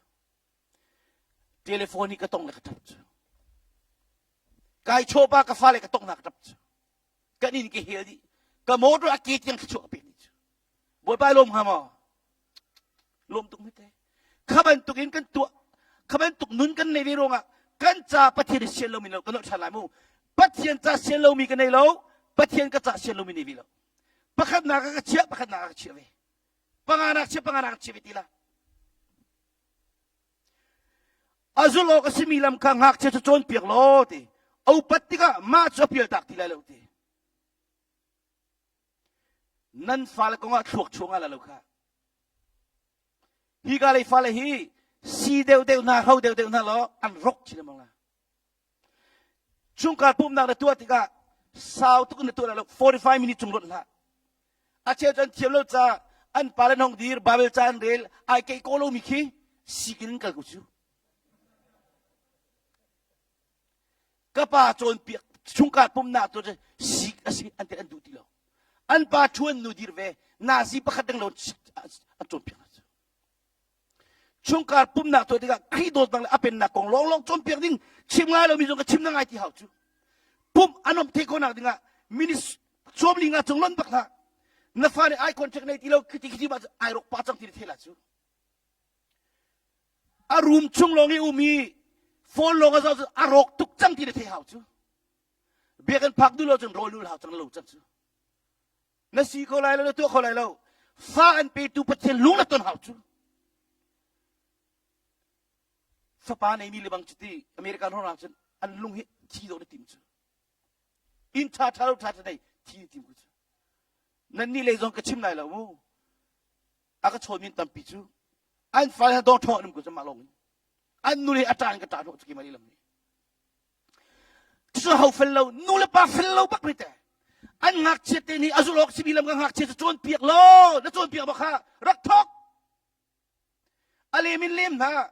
Telephone hi ka tong le ka ṭap cu. Kai chawpa ka fale ka tong na ka ṭap cu. Kan inn ka hel dih. Ka motor a ke tiang thluachuah ka pek dih cu. Bawipa lawm hnga maw? Lawm tuk hmete. Kha bantuk in kan tuah kha bantuk nun kan nei ve ruangah kan ca Pathian i sian lomi kan ṭhan lai mu. Pathian ca sian lomi ka nei lo, Pathian ka ca sian lomi nei ve lo. Pakhatnak ka chiah, pakhatnak ka chiah ve. Panganak chiah, panganak ka chiah ve ti la. A zulh awk a simi lam kha ngakchia cu cawnpiak law ti. A upat tikah mah cu a pialtak ti lai lo ti. Nan fale kongah thluak chuang ala lo kha. Hi ka lei fale hi si deuh deuh hna, hro deuh deuh hna law an rok chin lengmang la. Chungkhar pumhnak na tuah tikah sau tuk in na tuah lo 45 minute chung rawt hlah. A cheu cu an thiam lo ca an pa le hong dir Bible ca an rel ai keih ko lomi khi sikin in kal ko cu. Ka pa cawnpiak chungkhar pumhnak tu cu sik a si an ti an duh ti lo. An pa ṭhuan nu dir ve nazi pakhat deng lo an cawnpiak hna cu. Chungkhar pumhnak tuah tikah Khrih dawtnak le a pennak kong lawnglawng cawnpiak ding chim ngai lomi zong ka chim na ngai ti hau cu. Pumh an um theih khawhnak dingah minis sawmli nga cung lonh bak hlah. Na fa nih eye contact nei ti lo khiti khiti ma ai rok pa cang ti na thei la cu. A room chung lawng i um i phone lawng a zoh cu a rawk tuk cang ti na thei hau cu. Biakinn phak duh lo cun rawl nul hau cang lo cang cu. Na si kho lai lo, na tuah kho lai lo. Fa an petu Pathian lung na ton hau cu. Fapa neimi le bang cu ti American hrawng cun an lung hi thi dawh na tim cu. Inn ṭha ṭha lo ṭha ṭha nei thi tim ku cu. Nan nih lei zong ka chim lai lo mu. A ka chawn min tampi cu an fale dawng ṭhawng an um ko cu mah lawng in. An nu le a ṭa in ka ṭah hnawh cu keimah lehlam nih. Cucu ho fel lo, nu le pa fel lo bak te. An ngakchia te nih a zulh awk simi lam ka ngakchia cu cawnpiak law, na cawnpiak bak kha rak thawk. A lem in lem hna.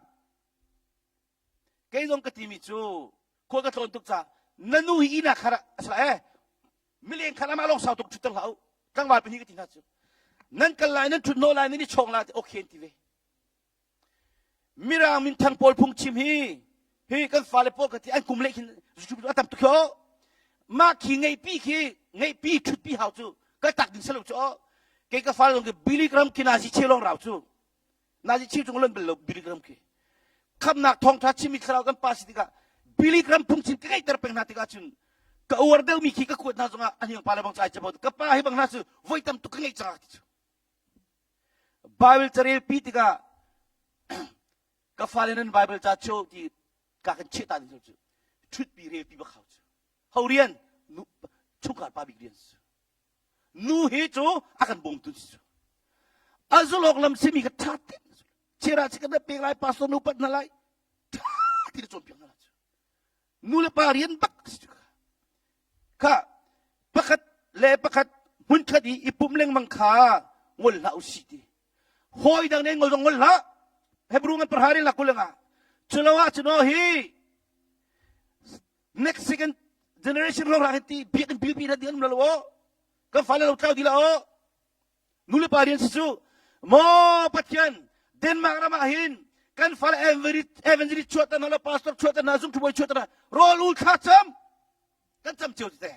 Kei zong ka timi cu khua ka tlawn tuk ca na nu hi ina khar ah a eh mileng khan amah lawng sau tuk ṭhutter hlah u tlangval pahnih ka ti hna cu nan kal lai nan ṭhut hnawh lai nan i chawng lai okay an ti ve mirang minthang pawl phungchim hi hi kan fale pawl ka ti an kum leh khin a tam tuk khi mah khi ngeihpi khi ngeihpi ṭhutpi hau cu kal tak ding si lo cu kei ka fale zong khi Billy Graham khi nazi che lawng rau cu Nazi chim chung lon bal lo Billy Graham khi khamnak thawngtha chimmi thlarau kan pa si tikah Billy Graham phungchim ka ngeihter peng hna tikah cun ka uar deuhmi khi ka kuat hna zongah a hniang pa le bang cu ai capo ka pa hi bang hna cu voi tam tuk ka ngeih cang ti cu Bible carel pi tikah ka fale nan Bible ca cho ti ka kan cheh ta ding cu ṭhutpi rel pi bak hau cu ho rian chungkhar pa bik rian cu Nu hi cu a kan bawmtu si cu. A zulawk lam simi ka ṭha te chera chi kan pek lai pastor nu pat hna lai ṭha ti na cawnpiak hna lai cu. Nu le pa rian bak si cu. Kha pakhat le pakhat hmunkhat i i pum lengmang kha ngol hlah usih ti. Hawi dang nih ngol zong ngol hlah. Hebrew ngan parha rin la kulenga. Culo ah cuno hi next second generation ro ra ti biakinn bilpi na ding lo o kan fale lo tlau di la o nu le pa rian si cu maw pathian Denmark ram ah hin kan fale evangelist chuah tan la pastor chuah tan na zung thubawi chuah tan rawl ul thla cam kan cam cio te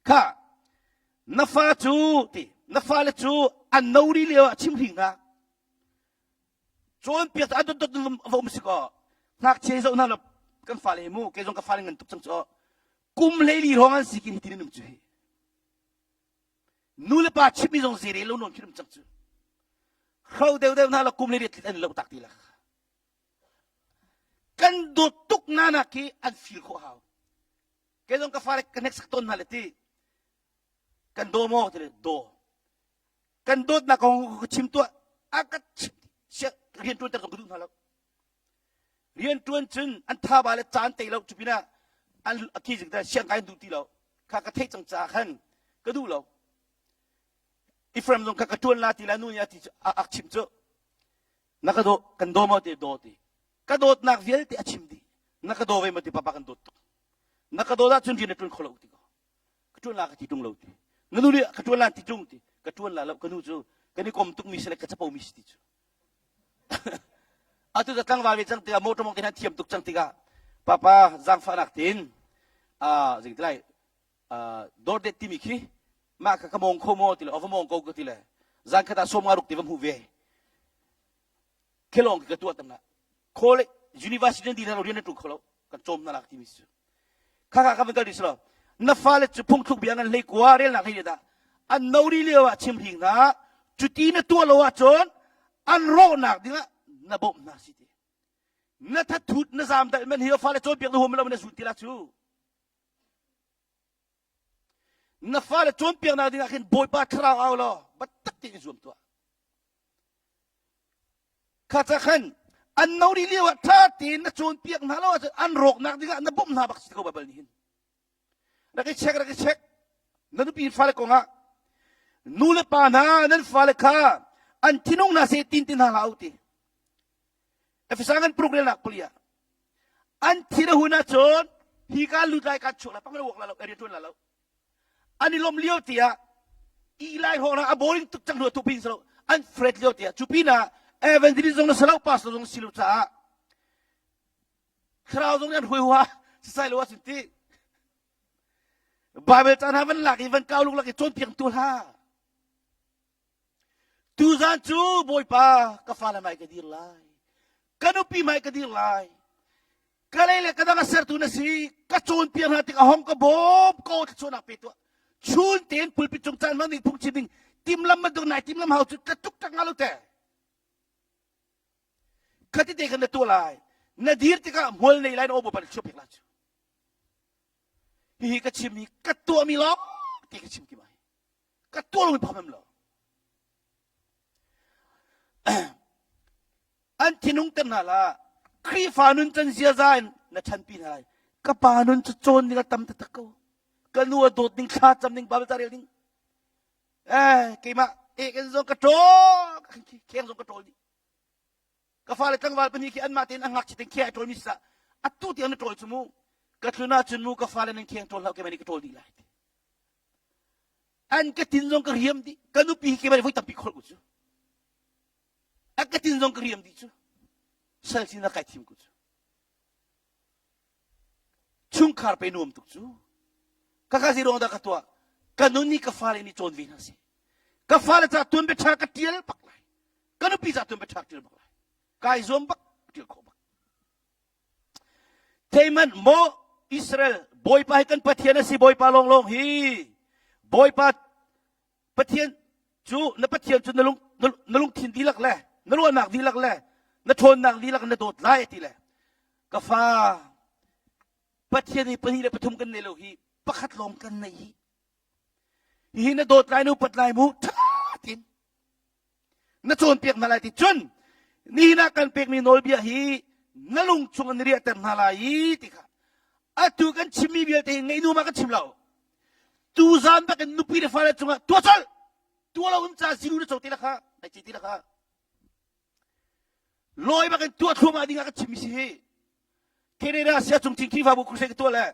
kha na fa cu ti na fale cu an no ri lio ah chim hring hna cawnpiak a dot dot va um si kaw ngakchia zoh hna lo kan fale mu kei zong ka fale ngan tuk cang cu kum hleili hrawng an si kin hi tin um cu hi nu le pa chimmi zong zere lo non khin um cang cu hro deuh deuh hna lo kum le riat an lo tak ti la kan dawt tuk na nak khi an feel khawh hau Kei zong ka fale ka hneksak tawn hna le ti kan daw maw ti le daw kan dawtnak kong ka chim tuah a ka rian ṭuan ter zong ka duh hna lo rian ṭuan cun an tha ba le caan tei lo cu pinah an khi zik siang kai an duh ti lo kha ka theih cang caah khan ka duh lo Ephraim zong kha ka ṭuan la ti la nu nih a ti a chim cu na ka daw kan daw maw ti daw ti ka dawtnak vialte a chim dih na ka daw ve maw ti papa kan dawt tuk na ka dawt ahcun rian na ṭuan kho lo ti ko ka ṭuan la ka ti ṭung lo ti na nu nih ka ṭuan la ti ṭung ti ka ṭuan la lo ka nu cu kan i kom tukmi si le ka capo mi si ti cu atu ta tlangval ve cang tikah motor mong te thiam tuk cang tikah papa zaangfahnak tin a zing ti lai dawrdet timi khi mah ka ka mong kho maw ti le ova mong ko ka ti le zan khat ah som nga ruk ti va hmu ve khelong ka tuah tam na college university di na rian na ṭuan kho lo kan cawm na lak timi si kha kha ka van kal di lo na fale cu phungthluk bia ngan hlei kua relnak hlei dah an no ri lio ah chim hring hna cuti na tuah lo ahcun an rawhnak dingah na bawmh hna si ti na thathut na zam dal man hi fale cawnpiak na huam lo na zun ti la cu na fale cawnpiaknak dingah khin bawipa thlarau au law biatak tein zuam tuah Kha ca khan an no rih lio ah ṭha tein na cawnpiak hna lo ahcun an rawknak dingah na bawmh hna bak si ko Baibal nih hin. Rak i check, rak i check. Na nupi fale kongah nu le pa hna nan fale kha an thinung hna seh tin ti hna hlah u ti. Efesa kan pruk relnak pali ah an thin a hun ahcun hi ka lut lai ka chuak lai pang wak la lo area tuan la lo an i lawm lio tiah i lai hrawng a boring tuk cang hnu tu pin salo an fret lio tiah cu pinah evangelist zong na salo pastor zong si lo caah thlarau zong nih an hui hua sisai lo asin ti Bible caan ha van lak i van kau luk lak i cawnpiak tu hlah Tuzan cu Bawipa ka fale hmai ka dir lai. Ka nupi hmai ka dir lai. Ka lei le ka dang a sertu na si. Ka cawnpiak hna tik a hong ka bawm ko thluachuahnak pe tuah. Chun tein pulpit cung caan hmang ding phungchim ding timlam bantuk nai timlam hau cu ka tuk tak nga lo te. Khati te khan na tuah lai. Na dir tikah hmual nei lai na aw Bawipa nih chuah pek lai cu. Hihi ka chim hi ka tuahmi lawng ti ka chim ki mai. Ka tuah lomi pham lo. An thinung ter hna la. Khrihfa nun can ziaza in na ṭhanpi hna lai. Ka pa nun cu cawn ding a tam taktak ko. Ka nu a dawt ning thla cam ning Bible ca rel ding. Eh, keimah ek in zong ka ṭawl, kheng zong ka ṭawl dih. Ka fale tlangval pahnih khi anmah tein an ngakchia tein kheng ai ṭawlmi si atu tiang na ṭawl cu mu. Ka tlun ahcun mu ka fale nan kheng ṭawl hlah keimah nih ka ṭawl dih lai. An ka tin zong ka riam dih. Ka nupi hi keimah nih voi tampi kholh ku cu. A ka tin zong ka riam dih cu. Sal sinak kai thim ku cu. Chungkhar pe nuam tuk cu. Ka ka zei ruang dah ka tuah? Ka nun nih ka fale nih cawn ve hna seh. Ka fale ca tuan bia ṭha ka ṭial bak lai. Ka nupi ca tuan bia ṭha ka ṭial bak lai. Kai zuam bak ṭial khawh bak. Theihmanh maw Israel Bawipa hi kan Pathian a si Bawipa lawnglawng hi Bawipa Pathian cu na Pathian cu na lung na lungthin dihlak le na ruahnak dihlak le na ṭhawnnak dihlak na dawt lai ti le ka fa Pathian hi pahnih le pathum kan nei lo hi pakhat lawng kan nei hi hihi na dawt lai na upat lai mu ṭha tin na cawnpiak hna lai ti cun nihin ah kan pekmi nawlbia hi na lung chung an riahter hna lai i ti kha atu kan chimmi vialte hi ngaih nu ma kan chim lo tu zan bak in nupi le fale cungah tua colh tua lo in ca zilu na co ti la kha nai ci ti la kha lawi bak in tua thluahmah ding ah kan chimmi si hi Canada sia cung cing Khrihfabu crusade ka tuah le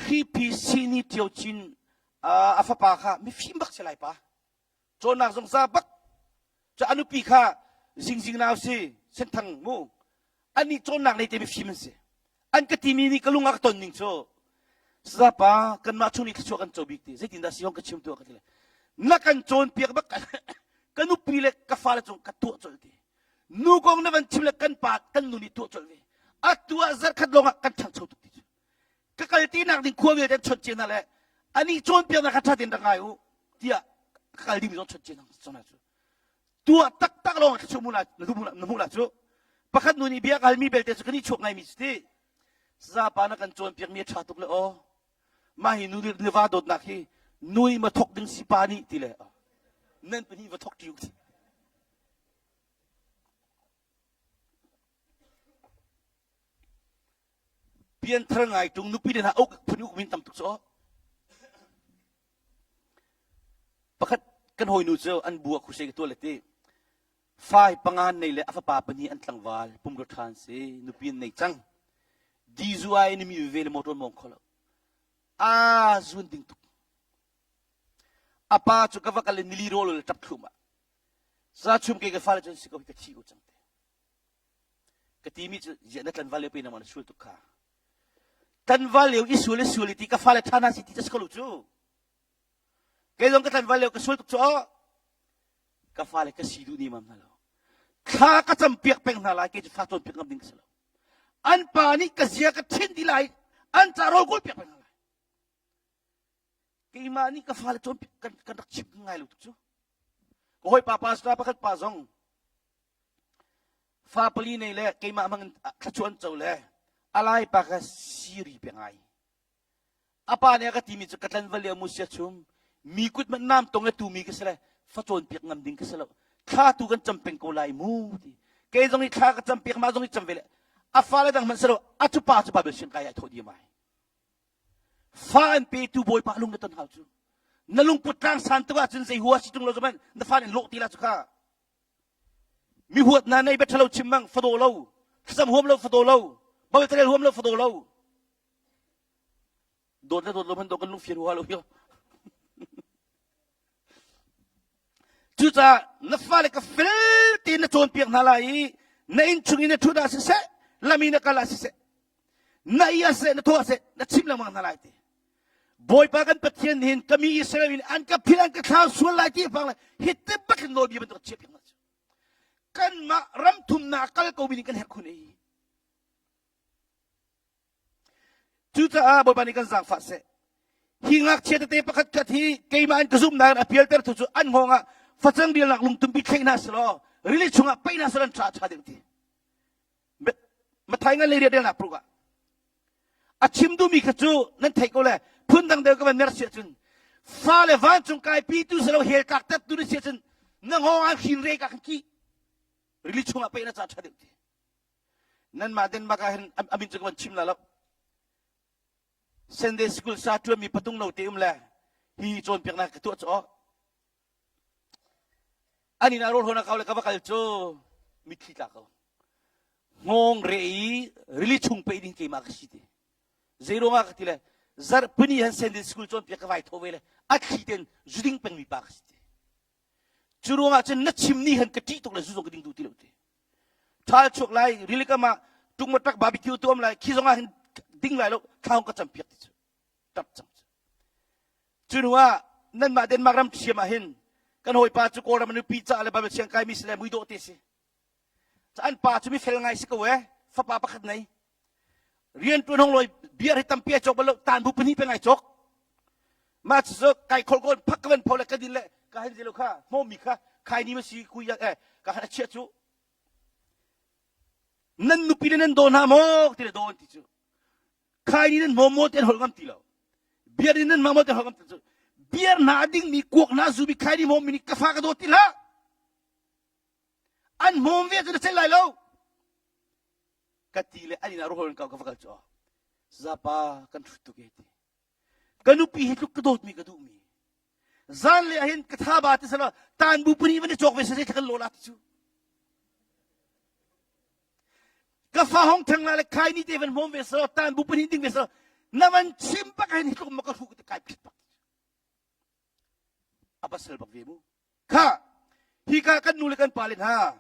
hripi sini ṭio cin a fapa kha mifim bak si lai pa cawnnak zong za bak cu a nupi kha zingzing nau si senthang mu anih cawnnak nei te mifim an si an ka timi nih ka lung a ka ton ning cu sazapa kanmah chung nih thluachuah kan co bik ti zeitindah si hong ka chim tuah ka ti le na kan cawnpiak bak ka nupi le ka fale cung ka tuah colh ti nu kong na van chim le kan pa kan nu nih tuah colh ve atu ah zarkhat lawng ah kan ṭhangcho tuk ti cu ka kal ti nak ding khua vialte an chawnh cia hna le ani cawnpiaknak kha ṭha tein rak ngai u tiah ka kal ding zong chawnh cia hna cu tuah taktak lawng thluachuah mu na hmuh la cu pakhat nu nih bia ka halmi belte cu kan i chuak ngaimi si ti sazapa na kan cawnpiakmi a ṭha tuk le aw mah hi nu le va dawtnak hi nui ma thok ding si pa nih ti le nan pahnih va thok ṭi u Pianthar ngai ṭung nupi le hna uk phun uk min tam tuk cu pakhat kan hawinu cu an bu ah khusei ka tuah le ti fai panga nei le a fapa pahnih an tlangval pumrua ṭha an si nupi an nei cang dizu ai ni mi ve le motor mawng kho lo a zun ding tuk a pa cu ka va kal le nili rawl le ṭap thlum ah za chum ke ka fale cun si ko hi ka thi ko cang te Ka timi cu ziah na tlanval lio pe nangmah na sual tuk kha. Tlanval lio i sual i sual i ti ka fale ṭha hna si ti ca si ko lo cu. Kei zong ka tlanval lio ka sual tuk cu aw. Ka fale ka si duh ni mam hna lo. Thla ka cam piak peng hna lai kei cu fa cawn piak ngam ding ka si lo. An pa nih ka zia ka ṭhin di lai an ca rawl kawl piak peng hna lai. Keimah nih ka fale cawn kan, kan rak chim ngai lo tuk cu. Ka hawipa pastor pakhat pa zong Fa pali nei le keimah hmang in thluachuah an co le a lai pa kha siri pe ngai. A pa nih a ka timi cu ka tlanval lio mu sia chum mi kut manh nam tong le tu mi ka si le fa cawn piak ngam ding ka si lo. Thla tu kan cam peng ko lai mu ti. Kei zong i thla ka cam piak mah zong i cam ve le a fale dang hmanh si lo a cu pa cu Bible siang kai ai thawh diam ai. Fa an petu Bawipa lung na ton hau cu. Na lungput tlang san tuk ahcun zei hua si tung lo zaman na fa in lawh ti la cu kha. Mi huat hna nei bia ṭhalo chim mang fadaw lo, thlacam huam lo fadaw lo, Baibal carel huam lo fadaw lo. Dawt le dawt lo hmanh dawh kan lungfian hua lo hi. Cucaah na fale ka fel tein na cawnpiak hna lai i na innchung in na ṭhut ah siseh, lam i na kal ah siseh, na i ah siseh, na thaw ah siseh, na chim lengmang hna lai ti. Bawipa kan Pathian nih hin ka mi Israel in an ka phil an ka thlau sual lai ti fang le hi te bak hin nawlbia bantuk chiah piak hna cu. Kanmah ram thumnak kal ko mi nih kan herh khun ei. Cucaah Bawipa nih kan zaangfah seh. Hi ngakchia tete pakhat khat hi keimah in ka zumhnak in a pialter tu cu an hngawng ah facang rialnak lungtumpi thlei hna selaw rili chungah paih hna selaw an ṭha ṭha deuh ti. Mathai ngan le riat relnak pruk ah. A chim duhmi kha cu nan theih ko le phundang deuh ka van mer si ahcun fale vancung kaipi tu si lo hell tlak tet tu na si ahcun na ngawng an hrin re ka kan ki rili chungah pei na ca ṭha deuh ti. Nanmah Denmark ah hin a min cu ka van chim la lo. Sunday school sa ṭuanmi patung no te um le hi cawnpiaknak ka tuah cu aw. An inn ah rawl hawn a kau le ka va kal cu mitthli tla ko. Hngawng re i rili chung pei ding keimah ka si ti. Zei ruangah ka ti le zarhpini han Sunday school cawnpiak ka vai tho ve le a thli ten zu ding pengmi pa ka si ti. Cu ruangah cun na chim ni han ka ṭih tuk le zu zong ka ding duh ti lo ti. Ṭhal chuak lai rili kam ah ṭukmaṭak barbecue tuam lai khi zong ah hin ding lai lo thla ka campiak ti cu. Ṭap cang cu. Cu hnu ah nanmah Denmark ram ṭhiam ah hin kan hawipa cu Kawlram a nupi caah le Bible siang kaimi si le muidawh te si. An pa cu mifel ngai si ko ee, fapa pakhat nei. Rian ṭuan hong lawi beer hi tampi ai cawk bal lo, tan bu pahnih peng ai cawk. Mah cu kai khol ko phak ka van pho le ka din le ka hen zelo kha hmawmi kha khai ni ma si kui eh ka han a chiah cu. Nan nupi le nan daw hna maw ti le daw an ti cu. Khai ni nan hmawm maw ti an holh ngam ti lo. Beer in nan hmang maw ti an holh ngam ti cu. Beer hna a dingmi kuak hna zumi khai ni hmawm mi nih ka fa ka daw ti hlah. An hmawm ve cu na celh lai lo. Ka ti le an inn ah ruhol ka va kal cu. Zapa kan hrut tuk e ti. Ka nupi hi tluk ka dawtmi ka duhmi. Zan le ahin ka tha ba ti sala tan bu puni van i cawk ve se kan lola ti cu. Ka fa hong thang la le khai ni te van hmawm ve sala tan bu puni ding ve sala na van chim pak hin hi tluk ma ka hru ka kai phit pak. A pasal bak ve mu. Kha hika kan nu le kan pa le hna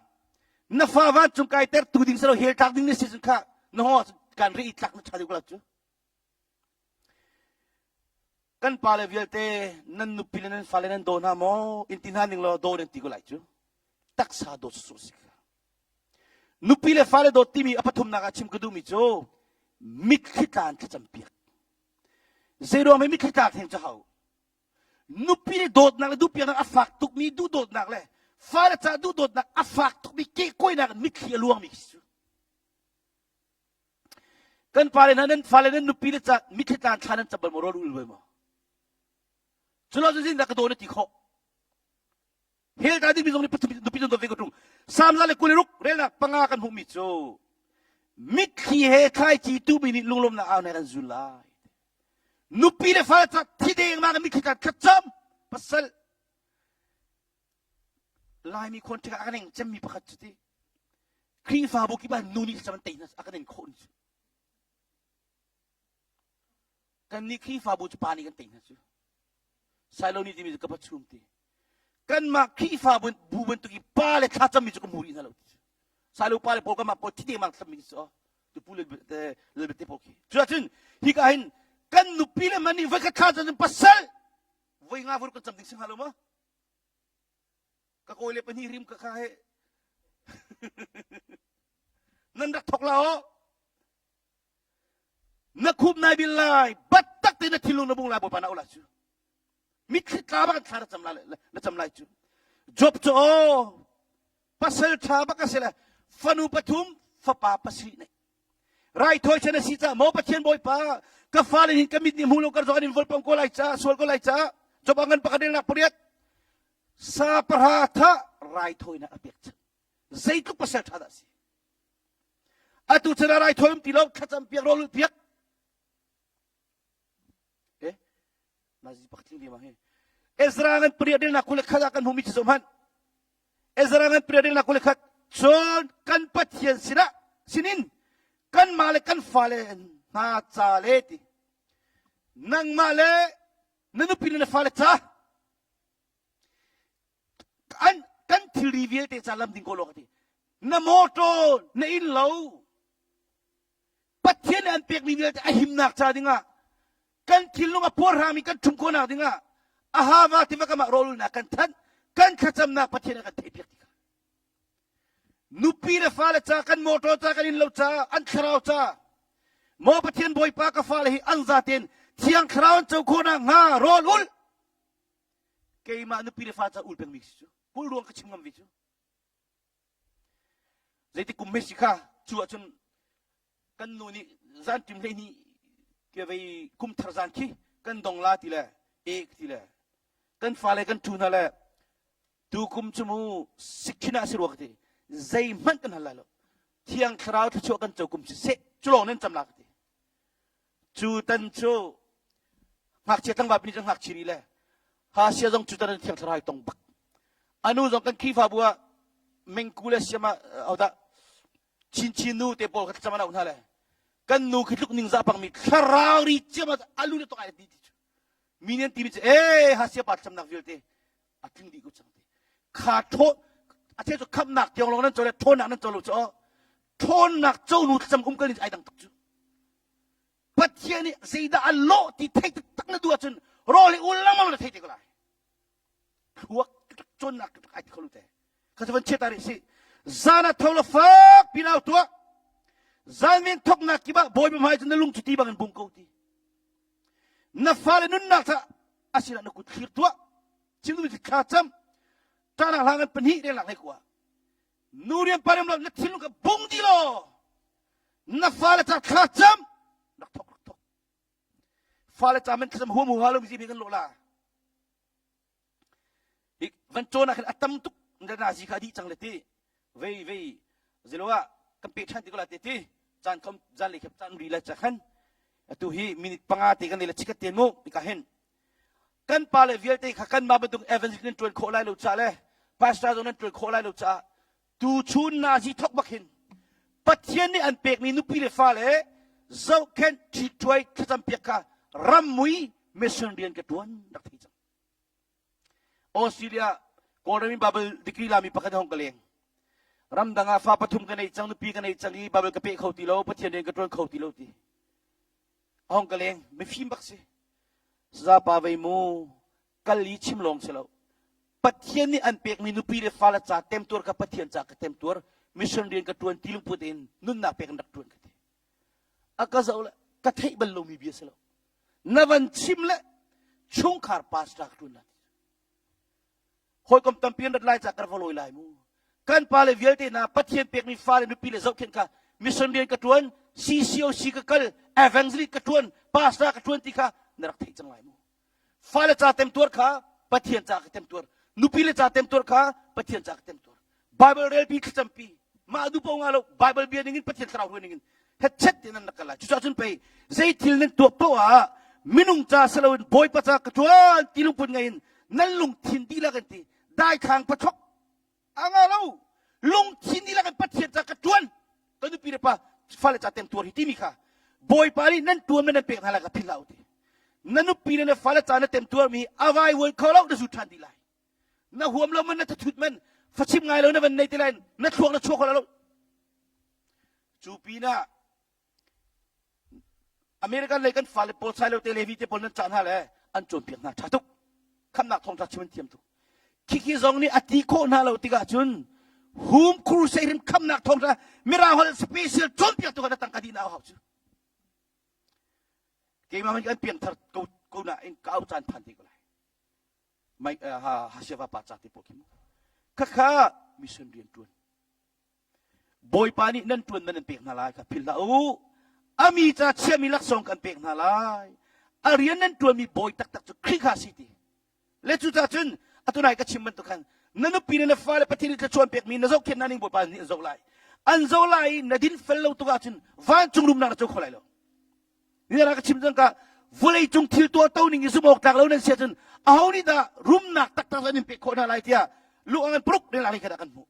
na fa vancung kai ter tu ding salo hel tlak ding na si cun kha na ho kan ri tlak na tha deuh ko cu. Kan pa le vialte nan nupi le nan fale nan daw hna maw in ti hna ning law daw nan ti ko lai cu. Taksa dawt sawsawh si kha. Nupi le fale dawt timi a pathumnak ah chim ka duhmi cu mitthli tlan thlacam piak. Zeiruang mitthli tlak theng cu hau. Nupi le dawtnak le duhpiaknak a fak tukmi duhdawtnak le fale caah duhdawtnak a fak tukmi kehkuainak in mitthli a luangmi khi cu. Kan pale hna nan fale nan nupi le ca mitthli tlan thla nan cam bal maw rawl ul bal maw? Culo cu zindah ka daw na ti khawh. Hell ta dingmi zong nih pathum nupi zong dawt ve ko ṭung. Salm za le 26 relnak panga kan hmuhmi cu mitthli he thlaici tumi nih lunglawmnak au nek an zul lai. Nupi le fale ca thi dengmang in mitthli tla thlacam pasal Laimi khawn ṭhek ah a kan eng cemmi pakhat cu ti Khrihfabu kip ah nu nih thlacam an tei hna a kan eng khawh ni cu. Kannih Khrihfabu cu pa nih kan tei hna cu. Silo nih timi cu ka pa chum ti. Kanmah Khrihfabu bu bantuk i pa le thlacammi cu ka hmu rih hna lo ti cu. Silo pa le pawl kanmah pawl thi dengmang thlacammi cu tu pu le te pawl khi. Cuahcun hika hin kan nupi le man nih voi khat thla cun pasal voi nga voi kan cam ding si hnga lo maw? Ka kawi le pahnih rim ka kha he nan rak thok la aw. Na khup nai bil lai battak te na thinlung na bung lai bawipa na ola cu mitthli tla bak thla na cam lai na cam lai cu Job cu aw pasal tha bak a si le fanu pathum fapa pasarih nei raithawi chan a si ca maw Pathian bawipa ka fale hin ka mit nih hmu lo kar zong an in volpam ko lai ca sual ko lai ca Job a ngan pakhat relnak pariat sa pahra tha raithawinak a pek chan zeitluk pasal tha dah si Atu chan ah raithawi um ti lo, thlacam piak, rawl ulh piak. Eh, nazi pakhat tling ve ma hi. Ezra ngan pariat relnak 23 ah kan hmuhmi cu zoh hmanh. Ezra ngan pariat relnak 21 cun kan Pathian sinah sinin kanmah le kan fale hna ca le ti nangmah le na nupi le na fale ca an kan thilri vialte ca lam ding ko lo ka ti na motor na inn lo Pathian nih an pekmi vialte a himnak ca dingah kan thinlung a puarhrangmi kan ṭhum khawhnak dingah Ahava tiva kam ah rawlulnak kan thanh kan thlacamnak Pathian a kan theihpiak ti kha nupi le fale ca kan motor ca kan inn lo ca an thlarau ca maw Pathian Bawipa ka fale hi an zaten thiang thlarau an co khawhnak hnga rawl ul keimah nupi le fa ca ul pengmi si cu kul ruang ka chim ngam ve cu zeiti kum me si kha cu ahcun kan nu nih zan ṭim 12. Ke vei kum thar zan khi kan dong la ti le e ti le kan fale kan ṭu hna le tu kum cu mu sikhin ah si rua ka ti. Zeihmanh kan hal lai lo. Thiang Thlarau thluachuah kan co kum si seh cu lawng nan cam la ka ti. Cu tan cu ngakchia tlangval pini cu ngakchia ri le Hasia zong cu tan Thiang Thlarau tong bak. Anu zong kan Khrihfabu ah mengku le siam ah odah chinchin nu te pawl kha thlacam an auh hna le kan nu khi tluk ningzah pangmi thlarau ri ciam ah alu le tok ai ti ti cu mi nih an timi cu ee hasia pa thlacamnak vialte a tling dih ko cang ti kha thaw a the cu khamnak tiang lawng nan co le thawnnak nan co lo cu thawnnak co nu thlacam um kal ni ai dang tuk cu Pathian nih zeidah a lawh ti theih taktak na duh ahcun rawl i ul lengmang na thei te ko lai thluak cawnnak ai ti kho lu te kha cu van chiat rih si zan ah tho la fak pinau tuah zan ven thoknak kip ah bawipa hmai cu na lung cu ti bangin bung ko ti na fale nunnak tha asinah na kut thlir tuah chim duhmi thla cam ṭahnak hla ngan pahnih relnak hlei kua nu rian pa rian lo na thinlung kha bung di law na fale ca thla cam rak thok rak thok fale ca men thlacam huam huha lo mi kan lawh la van cawn ah khan a tam tuk na zi kha dih cang le ti vei vei zilo ah kan pe ṭhan ti ko la te ti caan khom zan le khep caan ri la cha khan atu hi minute panga te kan nei le chikat te mu ka hen kan pa le vialte kha kan mah bantuk evangelist nan ṭuan khawh lai lo ca le pastor zong nan ṭuan khawh lai lo caah tuchun nazi thok bak hin Pathian nih an pekmi nupi le fale zohkhenh ṭhitṭuai thlacam piak kha rammui mission rian ka ṭuan rak thei cang. Australia Kawlram in Bible degree lami pakhat hong ka leng. Ramdang ah fa pathum ka nei cang, nupi ka nei cang i Bible ka peh kho ti lo, Pathian rian ka ṭuan kho ti lo ti. Hong ka leng, mifim bak si. Sazapa vei mu, kal i chim lawng si lo. Pathian nih an pekmi nupi le fale ca temtuar kha Pathian ca ka temtuar, mission rian ka ṭuan ti lungput in nunnak pek in rak ṭuan ka ti. A ka zoh le ka theih bal lomi bia si lo. Na van chim le chungkhar pastor ka ṭuan la ti. Hawikom tampi an rat lai ca ka va lawi lai mu. Kan pale vialte hna Pathian pekmi fale nupi le zohkhenh kha mission rian ka ṭuan, CCOC ka kal, evangelist ka ṭuan, pastor ka ṭuan ti kha na rak theih cang lai mu. Fale ca temtuar kha Pathian ca ka temtuar. Nupi le ca temtuar kha Pathian ca ka temtuar. Bible relpi thlacampi mah du po nga lo Bible bia ningin Pathian thlarau hruai ningin hetchet te nan rak kal lai. Cucaah cun pei zei thil nan tuah poah ah minung ca si loin Bawipa ca ka ṭuan ti lungput ngei in nan lungthin dihlak in ti daithlang pathok a nga lo lungthin dihlak in Pathian ca ka ṭuan ka nupi le pa fale ca temtuar hi timi kha Bawipa nih nan ṭuan man nan pek hna lai ka philh hlah u ti na nupi le na fale ca na temtuar mi a vaivuan kho lo na zu ṭhan dih lai na huam lo man na thathut man fachim ngai lo na van nei te lai na thluak na chuak kho lo cu pinah American lei kan fale pawl sai lo te Levi te pawl nan cah hna le an cawnpiak hna ṭha tuk khamnak thawngṭha chim an thiam tuk khikhi zong nih a ti khawh hna lo tikah cun hum crusade in khamnak thawngṭha mirang holh special cawnpiak tu kha na tangka dih na hau cu keimah man kan piangthar ko ko na in ka au caan phan te ko lai mai ha ha pa ca te pawl khi mu khakha mission rian ṭuan Bawipa nih nan ṭuan man an pek hna lai kha philh hlah u. A mi ca chiami laksawng kan pek hna lai. A rian nan ṭuanmi bawi taktak cu Khrih kha a si ti. Le cucaah cun atu nai ka chim bantuk khan na nupi le na fale Pathian nih thluachuah an pekmi na zohkhenh hna ning Bawipa nih an zoh lai. An zoh lai i na dinfel lo tuk ahcun vancung rumnak na co kho lai lo. Ni ka chim cang ka vawlei cung thil tuah to ning i zumh awk tlak lo nan si ahcun aho nih dah rumnak taktak an in pek khawh hna lai tiah lu an paruk rel ah khan kan hmuh.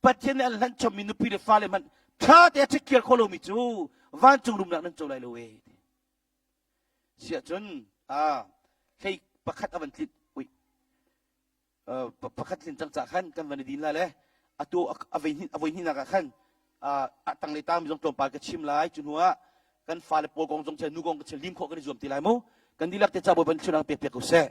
Pathian nih an hlanh chommi nupi le fale hmanh ṭha te a ṭhikhiar khawh lomi cu vancung rumnak nan co lai lo ee. Siah cun a hlei pakhat a van tlin ui pakhat tlin cang ca khan kan van i din lai le atu a voi a voi hnihnak ah khan a tanglei tangmi zong tlawmpal ka chim lai cu hnu ah kan fale pawl kong zong che nu kong ka chim lim khawh kan i zuam ti lai mu kan dihlak te ca bawi ban thlunak pek piak ko seh.